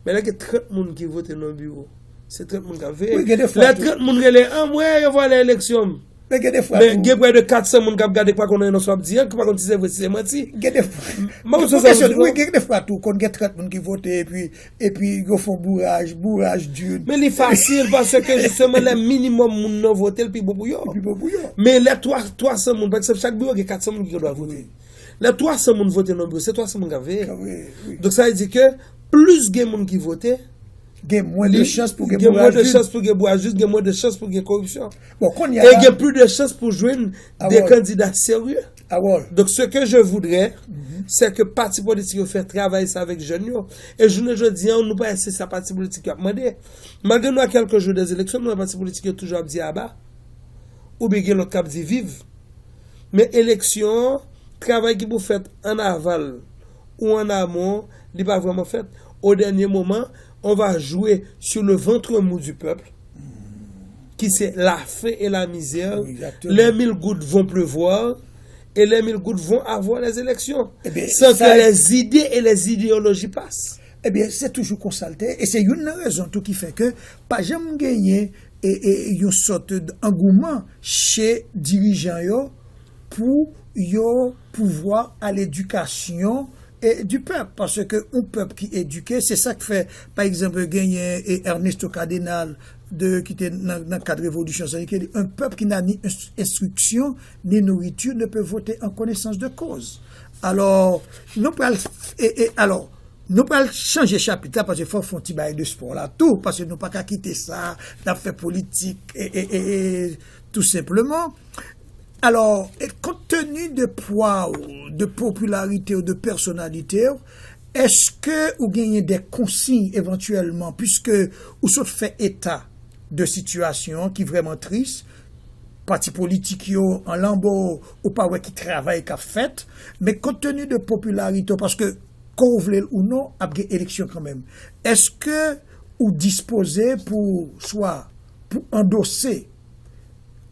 Men lè gen trant moun ki vote nan yon biwo, se trant moun k ap veye. Wi, gen de fwa Lè tou. Trant moun rele, anmwe, yo vòlè eleksyon m. Men gen de fwa Men tou. Gen prè de kat san moun k ap gade, k pa konn anyen nan sa w ap di an, ki pa konn si se vre, si se manti. Gen de fwa. Mwen, Pou se sa, kesyon, se wi, sa. Gen de fwa tou, konn gen trant moun ki vote, epi, epi yo fè yon bouraj, bouraj di. Men li fasil, paske jisteman lè minimòm moun nan vote, l pi bon pou yo. Pi bon pou yo. Men lè twa, twa san moun, pa egzanp, chak biwo gen kat san moun ki gen dwa vote. Lè twa san moun vote nan biwo, se twa san moun k ap veye. Wi, wi. Donk, sa vle di ke plis gen moun ki vote, Gen mwen de chans pou gen gen mwen de bouraj di. Chans pou gen bouraj di, gen mwen de chans pou gen koripsyon. Bon, kounye E a, gen plis de chans pou jwenn de Harold. Kandida serye. Harold, Donk, ce que je voudrais, c'est que pati politik yo fè travay sa avèk jèn yo. E jounen jodi an, nou pa wè se sa pati politik yo ap mande. Malgre nou a kèlke jou dè eleksyon, nou wè pati politik yo toujou ap di aba. Oubyen gen lòt k ap di viv. Men eleksyon an, travay ki pou fèt an aval ou an amon, li pa vrèman fèt. Au dernier moment, on va jouer sur le ventre mou du peuple, qui c'est la faim et la misère. Exactement. Les mille gouttes vont pleuvoir et les mille gouttes vont avoir les élections. Eh bien, Sans ça- que les idées et les idéologies passent. Ebyen, se toujou konsa l te ye, e se youn nan rezon tou ki fè ke pa janm genyen e, e, yon sòt angouman che dirijan yo pou yo pouvwa a ledikasyon e di pèp. Paske yon pèp ki edike, se sa k fè, pa egzanp, genyen e Ernesto Cardenal de, ki te nan, nan kad revolisyon sa, ki di, un peuple qui n'a ni ins- instruction ni nourriture ne peut voter en connaissance de cause. Alò, nou pral, e, e, alò, nou pral chanje chapit la, paske fò fè yon ti bagay de spò la tou, paske nou pa ka kite sa, n ap fè politik, e, e, e, e, tou senpleman. Alò, e, kont teni de pwa ou, de popilarite ou, de pèsonalite ou, èske ou genyen de konsiy evantyèlman, piske ou sot fè eta de sitiyasyon ki vrèman tris, pati politik yo an lanbo, ou pa wè ki travay k ap fèt, men kont teni de popilarite w, paske ke w vle l ou non, ap gen eleksyon kanmenm. Èske ou dispoze pou swa pou andose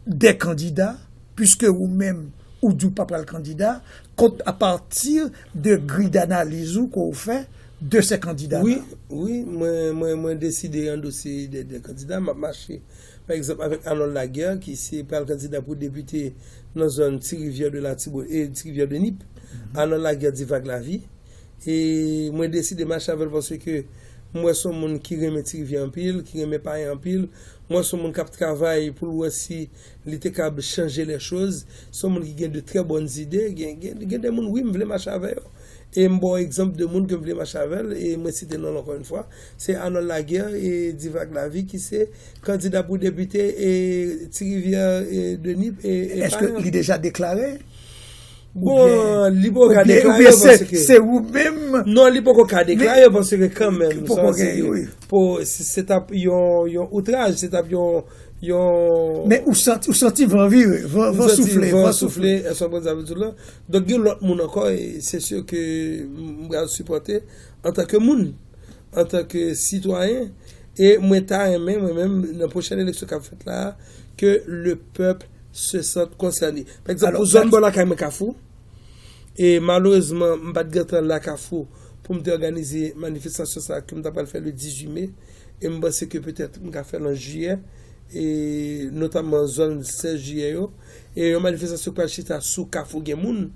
de kandida, piske ou menm ou di w pa pral kandida, kont apati de griy danaliz ou ke w fè de se kandida la. Wi, wi, mwen, mwen, mwen deside andose de, de kandida, m ap mache, pa egzanp, avèk Arnold Laguerre, ki se pral kandida pou depite nan zòn Ti Rivyè de Latibonit e Ti Rivyè de Nip. Arnold Laguerre, Divag Lavi. E mwen deside mache avè l paske m wè se yon moun ki renmen Ti Rivyè anpil, ki renmen Payen anpil. M wè se yon moun k ap travay pou l wè si li te kab chanje lè choz. Se yon moun ki gen de trè bòn zide. Gen, gen, gen de moun, wi, m vle mache avè yo. E m ba w egzanp de moun ke m vle mache avè l, e mwen site non l ankò yon fwa. Se Arnold Laguerre e Divag Lavi ki se kandida pou depite e Ti Rivyè e de Nip e, e Èske Payen. Li deja deklare? Bon, li poko ka deklare paske se ou menm. Non, li poko ka deklare paske kanmenm, poko gen, wi. Po, se, se t ap yon, yon outraj, se t ap yon, yon. Men ou santi, ou santi van vire, van, van soufle, van soufle. Èske w konprann sa m di w la? Donk, gen lòt moun ankò, e se si ke m, m pral sipòte antanke moun, antanke sitwayen, e mwen ta renmen, mwen menm, nan pwochèn eleksyon k ap fèt la, ke le pèp se sant konsène. Pa egzanp, pou zòn bò lakay mwen Kafou, e malerezman, m pa t gentan la Kafou pou m te òganize manifestasyon sa a ke m ta pral fè le dizuit me, e m panse ke petèt m ka fè l an jiyè, e notamman zòn sèz jiyè yo, e yon manifestasyon k pral chita sou Kafou gen moun,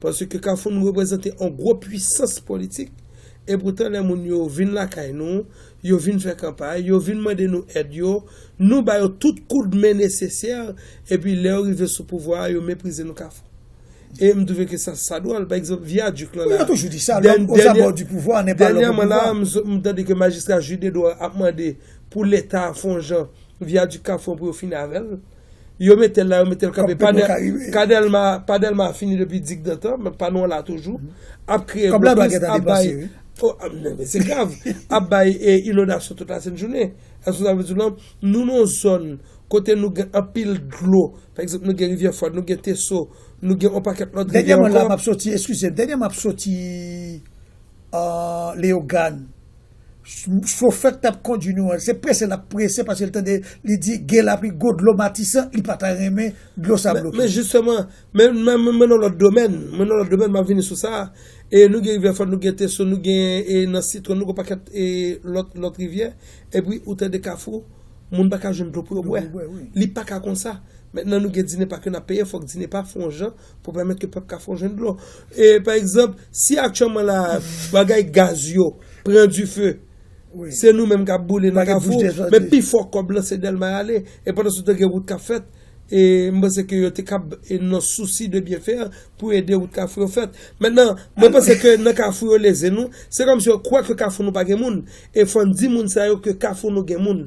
paske Kafou nou reprezante yon gwo pwisans politik, e poutan lè moun yo vin lakay nou, yo vin fè kanpay, yo vin mande nou èd yo, nou ba yo tout koudmen nesesè, epi lè yo rive sou pouvwa a, yo meprize nou Kafou. E m twouve ke sa, sa dwòl. Pa egzanp, vyadik lan la. Wi, yo toujou di sa, l'homme aux abords du pouvoir n'est pas l'homme au pouvoir. Dènyèman la, m, m tande ke majistra Jude Edouard ap mande pou Leta fè yon jan vyadik Kafou an pou yo fini avè l. Yo mete l la, yo mete l kanpe. Kòb pèp mwen ka rive. Kadèlma, Padèlma fini depi digdantan, men pa nou an la toujou. Ap kreye blokis, ap bay, oh, ah, men, men se grav. Ap bay, e, inondasyon tout la sent jounen. Èske sa vle di lan, nou nan yon zòn kote nou gen anpil dlo. Pa egzanp, nou gen Rivyè Fwad, nou gen Teso, nou gen yon pakèt lòt rivyè ankò. Dènyèman la, m ap soti, eskize m, dènyèman m ap soti, ah, Leyogàn. Ch-, chofè k t ap kondui nou an, se prese l ap prese paske l tande, li di gen lapli, gwo dlo Matisan, li pa ta renmen dlo sa bloke. Men, men jisteman, men, men, men, men nan lòt domèn, men nan lòt domèn, m ap vini sou sa. E nou gen Rivyè Fwad, nou gen Teso, nou gen, e, nan Sitwòn, nou gen pakèt, e, lòt, lòt rivyè. Epi, ou tande Kafou, moun pa ka jwenn dlo pou yo bwè. Dlo pou bwè, wi. Li pa ka konsa. Mentnan, nou gen Dinepa ke n ap peye, fòk Dinepa fè yon jan pou pèmèt ke pèp Kafou jwenn dlo. E, pa egzanp, si aktyèlman la, bagay gaz yo pran dife, wi, se nou menm k ap boule nan Kafou, men pi fò kòb lan se Dèlma y ale. E pandan se tan gen wout k ap fèt, e m panse ke yo te kab, e nan sousi de byen fè, pou ede wout Kafou yo fèt. Mentnan, mwen panse ke nan Kafou yo leze nou, se kòmsi yo kwè ke Kafou nou pa gen moun. E fò n di moun sa yo ke Kafou nou gen moun.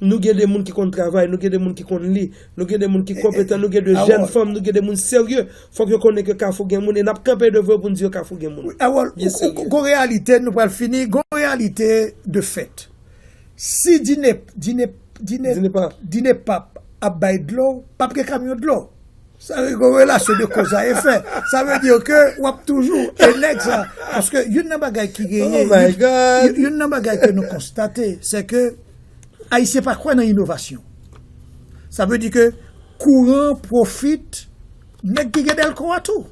Nou gen de moun ki konn travay, nou gen de moun ki konn li, nou gen de moun ki konpetan, nou gen de jèn fanm, nou gen de moun serye. Fòk yo konnen ke Kafou gen moun, e n ap kanpe devan yo pou n di yo Kafou gen moun. Wi, Harold, ou, ou, gon reyalite, nou pral fini, gon reyalite de fèt. Si Dine, Dine, Dine, Dinepa ap bay dlo, p ap gen kamyon dlo. Sa vle di gon relasyon de koz a efè. Sa vle di ke w ap toujou e nèg sa. Paske youn nan bagay ki genyen, youn, youn nan bagay ke nou konstate, se ke Ayisyen pa kwè nan inovasyon. Sa vle di ke kouran pwofite nèg ki gen dèlko a tou.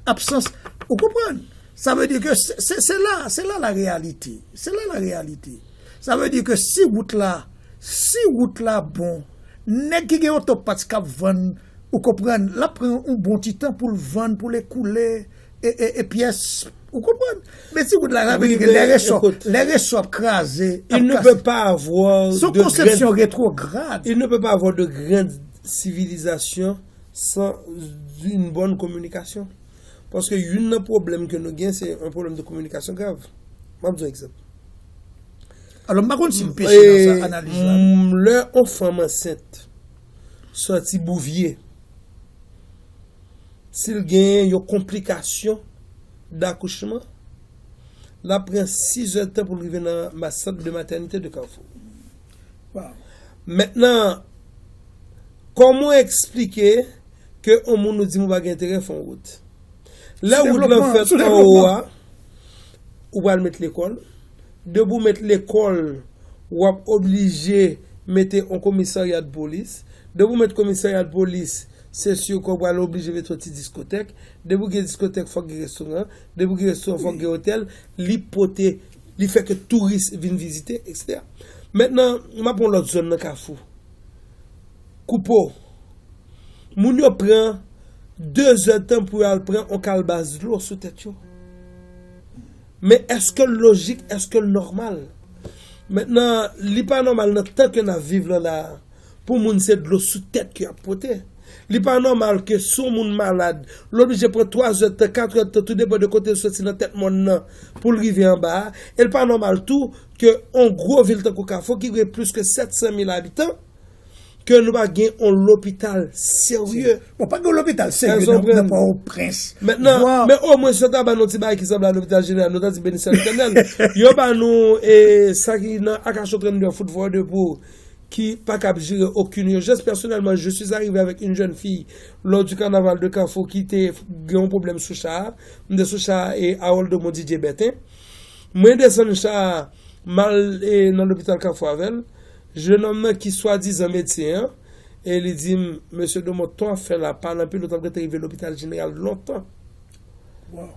Absans, ou konprann? Sa vle di ke se, se, se la, se la la reyalite. Se la la reyalite. Sa vle di ke si wout la, si wout la bon, nèg ki gen otopat k ap vann, ou konprann, l ap pran yon bon ti tan pou l vann, pou l ekoule, e, e, e pyès, ou konprann? Men si wout la, sa vle di ke lè rese, lè rese ap kraze, ap kase. Il ne peut pas avoir de grandes, se yon konsepsyon retwograd. Il ne peut pas avoir de grandes civilisations sans une bonne communication. Paske youn nan pwoblèm ke nou gen, se yon pwoblèm de kominikasyon grav. M ap di yon egzanp. Alò, m pa konn si m peche nan sa, analiz la. E, m, lè yon fanm ansent sòti Bouvye, si l gen yon konplikasyon dakouchman, l ap pran sis èdtan pou l rive nan ma-, sant de matènite de Kafou. Mentnan, kòman w eksplike ke yon moun ou di m ou pa gen enterè fè yon wout? Lè wout lan fèt anwo a, ou pral met lekòl. Depi w met lekòl, w ap oblije mete yon komisarya de polis. Depi w met komisarya de polis, se si ke w pral oblije mete yon ti diskotèk. Depi w gen diskotèk, fòk gen restoran. Depi w gen restoran, fòk gen otèl. Li pote, li fè ke touris vin vizite, et cetera. Mentnan, m ap yon lòt zòn nan Kafou. Koupo. Moun yo pran de zè tan pou yo al pran yon kalbas dlo sou tèt yo. Men èske l lojik, èske l nòmal? Mentnan, li pa nòmal nan tan ke n ap viv lan la a, pou moun se dlo sou tèt ke y ap pote. Li pa nòmal ke si yon moun malad, l oblije pran twa zè tan, kat è tan, tou depann de kote l soti nan tèt mòn nan, pou l rive anba a. E l pa nòmal tou ke yon gwo vil tankou Kafou ki gen plis ke sèt san mil abitan, ke nou pa gen yon lopital serye. Bon, pa gen yon lopital serye nan Pòtoprens. Mentnan, men omwen si yo ta ban nou ti bagay ki sanble a lopital jeneral, nou ta di beni sèl Letènèl. Yo ban nou e, sa ki nan Akasyon trannde, Foot Forward pou ki pa kab jere okenn ijans. Personnellement, je suis arrivé avec une jeune fille lors du carnaval de Kafou ki te gen yon pwoblèm sou cha a. M te sou cha a e Harold Domon, D J Bertin. Mwen desann cha a, m al e, nan lopital Kafou avè l. Jenòm nan ki swadizan medsen an, e li di m, Mesye Domon, tan w ap fè la pa l anpil, ou t ap gentan rive lopital jeneral lontan. Wow.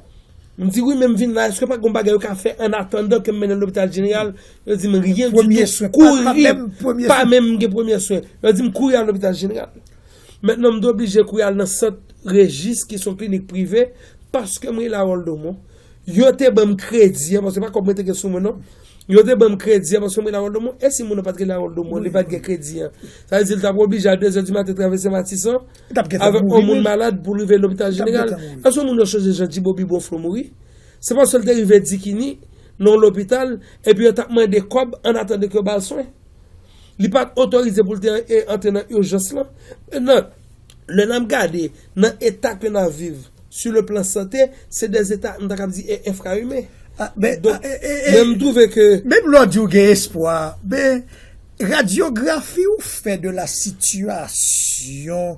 M di, wi, men m vin la, èske pa gen yon bagay yo ka fè an atandan ke m mennen l lopital jeneral? Yo di m, ryen ditou, kouri, pa menm gen premye swen. Yo di m, kouri al lopital jeneral. Mentnan, m te oblije kouri al nan sant Rejis, ki se yon klinik prive, paske m rele Harold Domon. Yo te ban m kredi an, paske pa kòb mwen te gen sou mwen, non. Yo te ban m kredi an, paske m rele Harold Domon. E si moun nan pa t rele Harold Domon, li pa t gen kredi an? Sa vle di, l t ap oblije a de zè di maten travèse Matisan avèk yon moun malad pou l rive lopital jeneral. Èske moun yo sonje jan Djibobi Bonflo mouri? Se paske l te rive dikini nan yon lopital, epi yo t ap mande kòb an atandan ke yo ba l swen. Li pa t otorize pou l te e, antre nan ijans lan. Mentnan, lè n ap gade nan eta ke n ap viv, sur le plan sante, se de eta, m ta kab di, e, enfra imen. Ah, men, donk, ah, e, e, e, men m twouve ke menm lè w di w gen espwa, men radyografi ou fè de la sitiyasyon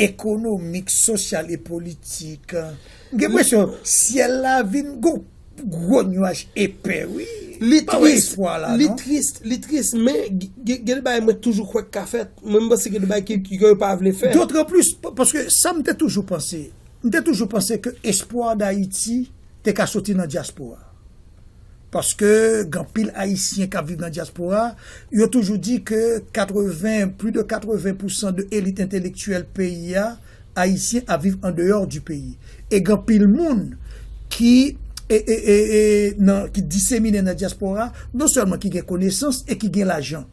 ekonomik, sosyal e politik, m gen enpresyon syèl la vin gwo, gwo nyaj epè, wi. Li tris, li tris, li tris, men gen, gen de bagay mwen toujou kwè k ka fèt. Mwen, m panse gen de bagay ki, ki, ke yo pa vle fè. D'autant plus, pa-, paske sa m te toujou panse, m te toujou panse ke espwa d Ayiti te ka soti nan dyaspora. Paske gen anpil Ayisyen k ap viv nan dyaspora, yo toujou di ke katreven, plus de katreven pousan de elit entelektyèl peyi a, Ayisyen ap viv an deyò di peyi. E gen anpil moun ki, e, e, e, e, nan, ki disemine nan dyaspora, non sèlman ki gen konesans e ki gen lajan.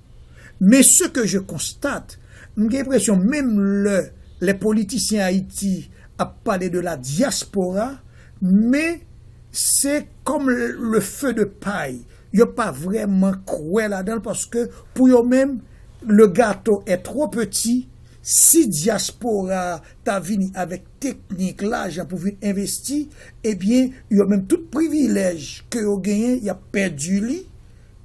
Men ce que je constate, m gen enpresyon menm lè lè politisyen Ayiti ap pale de la diaspora, men se kòm le feu de paille. Yo pa vrèman kwè ladan l paske pou yo menm, le gâteau est trop petit. Si dyaspora ta vini avèk teknik, lajan pou vin envesti, ebyen, yo menm tout privilèj ke yo genyen, y ap pèdi li.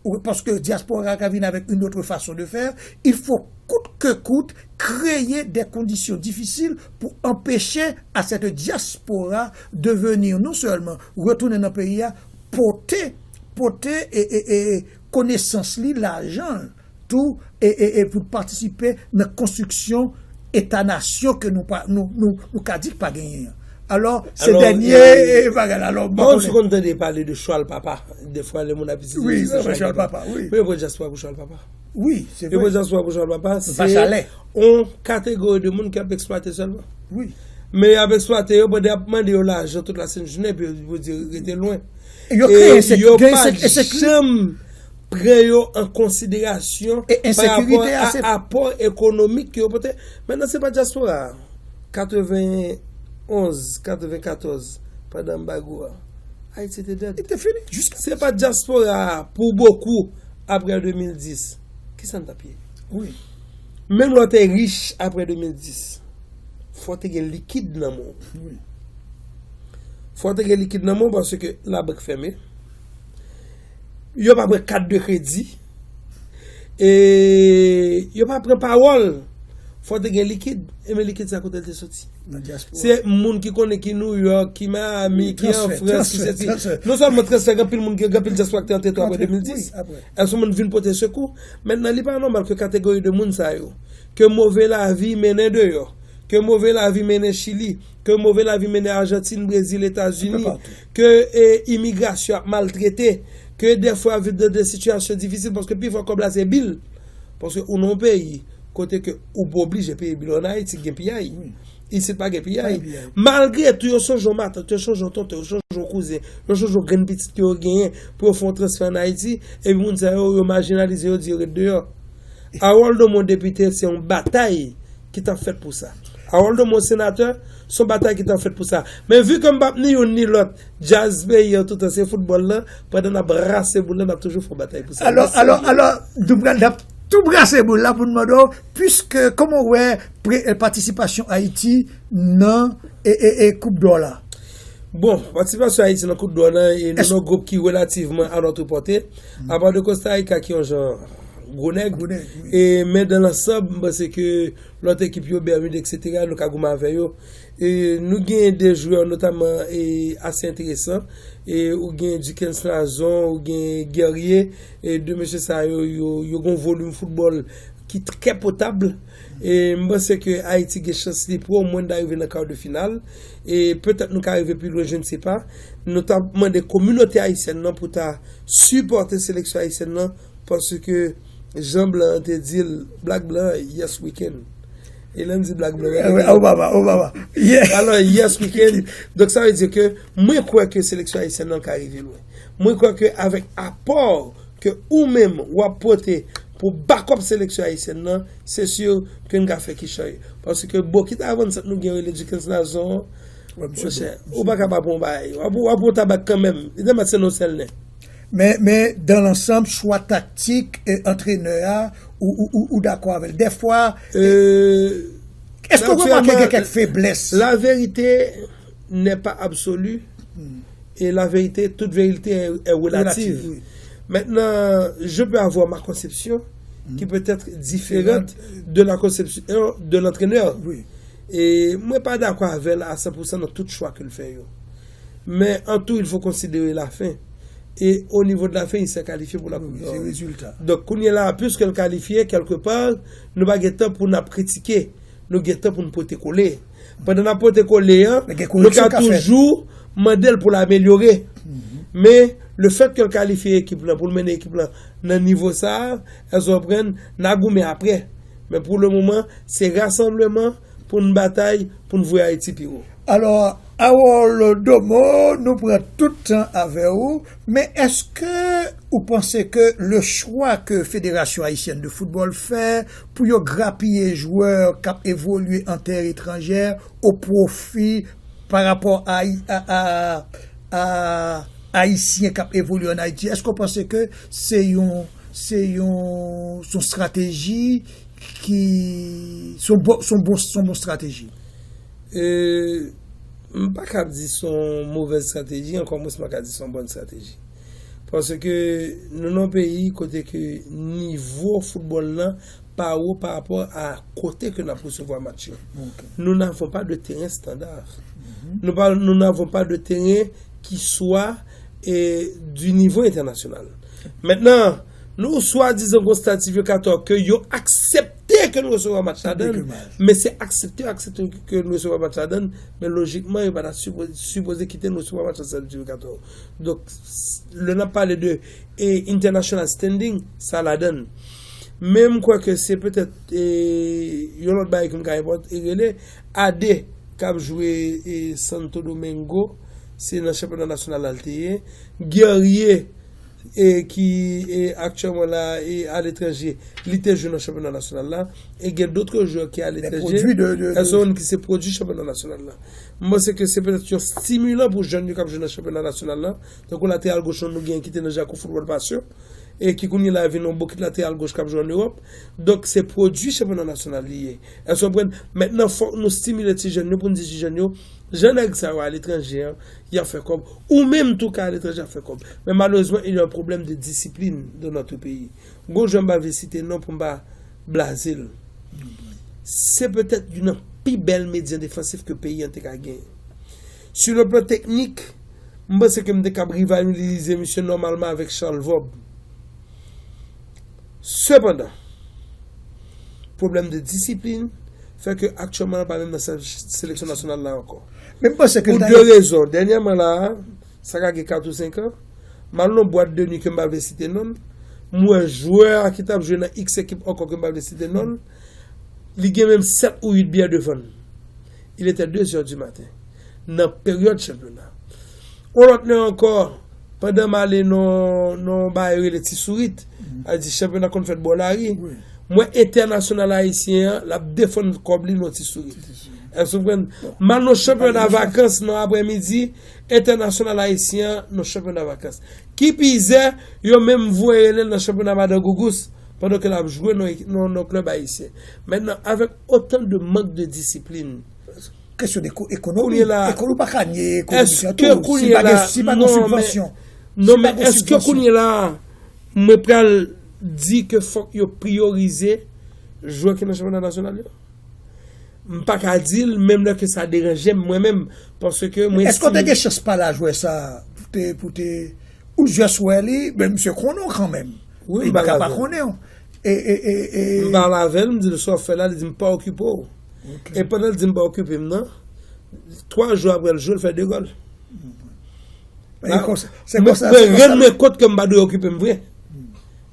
Ou, paske dyaspora ka vin avèk une autre façon de faire, il faut coûte que coûte créer des conditions difficiles pour empêcher à cette diaspora de venir non seulement retounen nan peyi a, pote, pote e, e, e konesans li, lajan l tou, e, e, e pou patisipe nan konstriksyon eta nasyon ke nou pa, nou, nou, nou ka di k pa genyen an. Alò, se dènye e, bagay la. Alò, m pa konnen. Ou konn tande pale de chwal papa. Dèfwa, lè moun ap itilize chwal papa. Wi, chwal papa, wi. Men yo pran dyaspora pou chwal papa. Wi, se vre. Yo pran dyaspora pou chwal papa, se yon kategori de moun k ap eksplwate sèlman. Wi. Men y ap eksplwate yo pandan y ap mande yo lajan tout la sent jounen, epi yo, yo di rete lwen. Yo kreye ensekirite. E yo pa janm pran yo an konsiderasyon pa rapò a apò ekonomik ke yo pote. Mentnan, se pa dyaspora a. Katrevenonz, katrevenkatòz, pandan anbago a, Ayiti te dèd. Li te fini. Se pa dyaspora a, pou bokou, apre de mil dis. Kisa n t ap ye? Wi. Menm lè w te rich apre de mil dis, fò w te gen likid nan men w. Wi. Fò w te gen likid nan men w paske labank fèmen. Yo pa pran kat de kredi. E yo pa pran pawòl. Fò w te gen likid. E men likid sa kote l te soti? Nan dyaspora. Se moun ki konnen ki New York, ki Miami, ki an Frans, ki sesi. Non sèlman transfè, gen anpil moun, gen anpil dyaspora ki te antre tou apre de mil dis. Èske moun vin pote sekou? Mentnan, li pa nòmal ke kategori de moun sa yo, ke move lavi mennen deyò, ke move lavi mennen Chili, ke move lavi mennen Ajantin, Brezil, Etazini, ke e, imigrasyon ap maltrete, ke dèfwa ap viv nan de sitiyasyon difisil paske pifò kòb la se bil. Paske ou nan yon peyi kote ke ou pa oblije peye bil ou ann Ayiti, gen piyay. Isit pa gen piyay. Malgre tou, yo chanje yon matant, yo chanje yon tonton, yo chanje yon kouzen, yo chanje yon grenn pitit ke yo genyen pou yo fè yon transfè ann Ayiti, epi moun sa yo, yo majinalize yo, di yo ret deyò. Harold Domon depite, se yon batay ki t ap fèt pou sa. Harold Domon senatè, se yon batay ki t ap fèt pou sa. Men vi ke m p ap ni youn ni lòt, djaz peyi an toutan se foutbòl lan, pandan n ap brase boul lan, n ap toujou fè yon batay pou sa. Alò, alò, alò, nou pral, n ap tou brase boul la pou n mande w, piske kòman w wè pre- patisipasyon Ayiti nan e, e, e Koup dò la? Bon, patisipasyon Ayiti nan Koup dò la, e nou nan gwoup ki relativman à notre portée. Apa de Costa Rica ki yon jan gwo nèg. E, men dans l'ensemble, m panse ke lòt ekip yo, Bermude, et cetera, nou ka goumen avè yo. E, nou gen de jwè, notaman, e, ase enteresan. E, ou gen Duckens Nazon, ou gen Guerrier. E, de mesye sa yo, yo, yo gen yon volim foutbòl ki trè potab. E, m panse ke Ayiti gen chans li pou omwen n ta rive nan kar de final. E, petèt nou ka rive pi lwen, je ne sais pas. Nou ta mande kominote ayisyèn nan pou ta sipòte seleksyon ayisyèn nan, paske jan blan an te di l, black blan, yes we can. E lè m di black blan, Obama, Obama. Alò, yes we can. Donk, sa vle di ke mwen kwè ke seleksyon ayisyèn nan ka rive lwen. Mwen kwè ke avèk apò ke ou menm w ap pote pou bakòp seleksyon ayisyèn nan, se si ke n ka fè kichay. Paske bokit avansant nou gen rele Duckens Nazon, monchè, ou pa ka pa pran yon bagay. W ap, w ap pran tabak kanmenm. Li te mèt se nan yon sèl nen. Men, men, dans l'ensemble, chwa taktik e antrenè a, ou, ou, ou, ou dakò avè l? Dèfwa, èske w remake gen kèk feblès? La vérité n'est pas absolue. Et la vérité, toute vérité est, est relative. Maintenant, je peux avoir ma conception qui peut être différente de la conception de l'entraîneur. E mwen pa dakò avè l a san pou san nan tout chwa ke l fè yo. Men en tout, il faut considérer la fin. Et au niveau de la fin, il s'est qualifié pour la Coupe d'Or. Donk, kounye la, puiske l kalifye, kèlke pa, nou pa gen tan pou n ap kritike. Nou gen tan pou n pote kole. Pandan n ap pote kole an, nou ka toujou mande l pou l amelyore. Men, le fait ke l kalifye ekip lan, pou l mennen ekip lan nan nivo sa a, èske w konprann, n a goumen apre. Men pou le moman, se rasanbleman pou n batay, pou n voye Ayiti pi wo. Alò, Harold Domon, nou pran tout tan avè w, men èske ou panse ke le chwa ke Fédération Haïtienne de Football fè pou yo grapiye jwè k ap evolye an tè etranjè o pwofi pa rapò a, a, a, a Ayisyen k ap evolye ann Ayiti, èske w panse ke se yon, se yon, se yon estrateji ki, se yon bon, se yon bon, se yon bon estrateji? E, m pa kab di se yon movèz estrateji, ankò mwens m pa ka di se yon bòn estrateji. Paske nou nan yon peyi kote ke nivo foutbòl lan pa wo pa rapò a kote ke n ap resevwa match yo. Nou n'avons pas de terrain standard. Nou pa, nous n'avons pas de terrain qui soit, eh, du niveau international. Maintenant, nou swadizan gon Stade Sylvio Cator ke yo aksepte ke nou resevwa match ladan, men se aksepte, aksepte ke nou resevwa match ladan, men lojikman, yo pa ta sipo-, sipoze kite nou resevwa match Stade Sylvio Cator. Donk, s-, lè n ap pale de, e, international standing, sa ladan. Men m kwè ke se petèt, e, yon lòt bagay ke m ka enpòt-, e, rele, Ade k ap jwe, e, Santo Domingo, se nan chanpyona nasyonal la l te ye. Guerrier, e, ki, e, aktyèlman la, e, aletranje, li te jwe nan chanpyona nasyonal la. E gen dòt jwè ki aletranje, èske moun ki se pwodui chanpyona nasyonal la. M panse ke se petèt yon stimilan pou jèn yo k ap jwe nan chanpyona nasyonal la. Tankou lateral goch nou gen ki te nan Jako Foutbòl Pasyon, e ki kounye la vin yon bokit lateral goch k ap jwe ann Ewòp. Donk, se pwodui chanpyona nasyonal li ye. Èske w konprann? Mentnan, fòk nou stimile ti jèn yo pou n di ti jèn yo, jan nèg sa yo aletranje an, y ap fè kòb. Ou menm tou ka aletranje ap fè kòb. Men malerezman, il y a un problème de discipline dans notre pays. Gon jwè m pa vle site non pou m pa blaze l. Se petèt youn nan pi bèl medyan defansif ke peyi an te ka genyen. Sur le plan teknik, m panse ke m te kab rivalize misye nòmalman avèk Charles Vorbe. Sepandan, pwoblèm de disiplin, fè ke aktyèlman l pa menm nan se- seleksyon nasyonal la ankò. Men m panse ke pou de rezon. Dènyèman la, sa ka gen kat ou senk an, m al nan bwat de nwi ke m pa vle site non l, m wè jwè a ki t ap jwe nan X ekip ankò ke m pa vle site non l, li gen menm sèt ou uit byè devan l. Il était deux heures du matin. Nan peryòd chanpyona. On lòt lè ankò, pandan m ale nan nan bagay rele Ti Sourit, a di chanpyona konn fèt bò lari. Mwen entènasyonal ayisyen an, l ap defann kòb li nan Ti Sourit. Èske w konprann? M al nan chanpyona vakans nan aprèmidi, entènasyonal ayisyen an nan chanpyona vakans. Ki pizè, yo menm voye l nan chanpyona Madan Gougous, pandan ke l ap jwe nan nan nan klèb ayisyen. Mentnan, avèk otan de mank de disiplin, kesyon de ekonomi. Kounye la, ekonomi pa ka nye ekonomi. Èske tou, si kounye pa la gen, si pa gen non, men, sibvansyon, non, si pa men gen èske sibvansyon, kounye la, mwen pral di ke fòk yo priyorize jwè ki nan chanpyona nasyonal yo? M pa ka di l, menm lè ke sa deranje m, mwen menm, paske mwen estime. Èske w te gen chans pale a jwè sa pou te, pou te, ou jis wè li, men misye konnen w kanmenm. Wi, m pale avè l. Li pa ka pa konnen w. E, e, e, e. M pale avè l, m di l sa w ap fè la, li di m pa okipe w. E pandan l di m pa okipe m nan, twa jou apre l jwe, l fè de gòl. Men la, se konsa, se mwen, konsa, mwen se konsa rann mwen kont ke m pa dwe okipe m vre.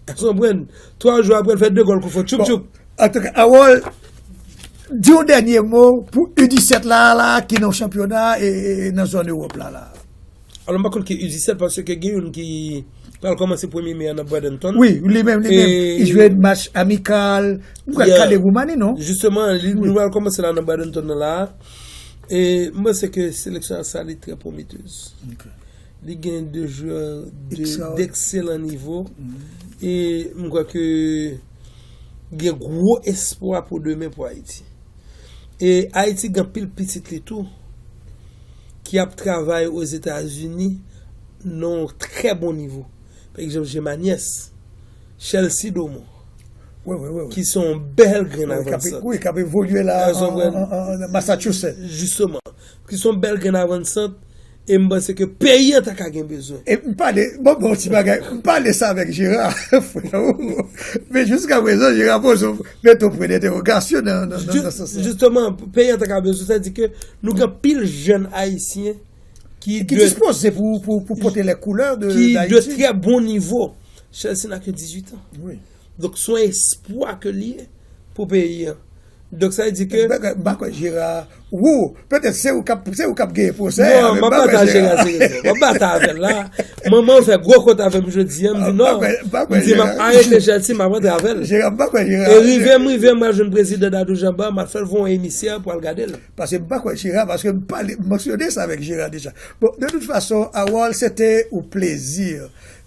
Èske w konprann? Twa jou apre, l fè de gòl kou fò, tchoup, tchoup. Antouka, Harold, di yon dènye mo pou U disèt la, la, ki nan chanpyona e, e nan zòn Ewòp la, la. Alò, m pa konn ki U disèt, paske gen youn ki pral kòmanse premye me a nan Bradenton. Wi, li menm, li menm. Li jwe match amikal. Nou pral gade Roumani, non? Jisteman, li, nou pral kòmanse la nan Bradenton nan la. E m panse ke seleksyon sa li trè pwometez. Li gen de jwè de, dekselan nivo. E m kwè ke gen gwo espwa pou demen pou Ayiti. E Ayiti gen anpil pitit li tou ki ap travay Ozetazini nan yon trè bon nivo. Pa egzanp, Germanies, Chelsea Domon, ki se yon bèl grenn avansant. Wi, k ap evolye la an Massachusetts. Jisteman, ki se yon bèl grenn avansant. E m panse ke peyi an ta ka gen bezwen. E m pale, bon, bon, ti bagay, m pale sa avèk Jera, frè ou. Men jiska prezan, Jera poze w, mete w pwen dentèwogasyon nan, nan, nan, nan sans sa. Jisteman, peyi an ta ka bezwen, sa di ke nou gen pil jèn ayisyen ki dispoze pou, pou, pou pote lè koulè de, ki de trè bon nivo. Chelsea n'a que dix-huit ans. Wi. Donk, se yon espwa ke li ye pou peyi an. Donk, sa vle di ke. M pa kwè Jera, ou, petèt se ou k ap, se ou k ap genyen pwosè a, non, men m pa kwè Jera. M ap batay Jera, se rezon. M ap batay avè l la. Manman fè gwo kont avè m jodi a, m di non. M di m ap arete Chelsea, m ap antre avè l. Jera, m pa kwè Jera. E rive m, rive m, m al jwenn prezidan Dadou Jean Bart, m al fè l voye yon emisè pou al gade l. Paske m pa kwè Jera, paske m pale, m mansyone sa avèk Jera deja. Bon, de tout fason, Harold, se te yon plezi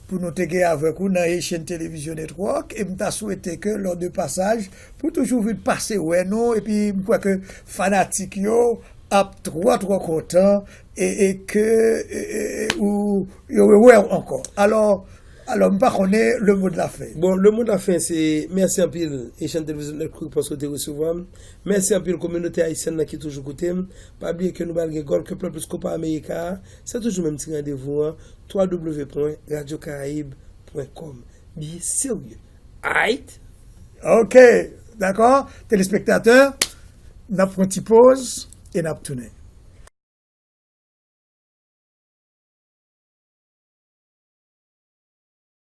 pou nou te gen avèk ou nan Haitian Television Network, e m ta swete ke lò de pasaj pou toujou vin pase wè nou, epi m kwè ke fanatik yo ap twò, twò kontan, e, e ke, e, e, e, ou, yo rewè w ankò. Alò, alò, m pa konnen le mot de la fin. Bon, le mot de la fin, se mèsi anpil, Haitian Television Network, paske w te resevwa m. Mèsi anpil, kominote ayisyèn nan ki toujou koute m. Pa bliye ke nou pral gen Gold Cup la plis Copa America a. Se toujou menm ti randevou an, twa w w w pwen radyo karayib pwen kòm. Byen serye. Aight? Ok, dakò. Telespektatè, n ap pran ti poz e n ap tounen.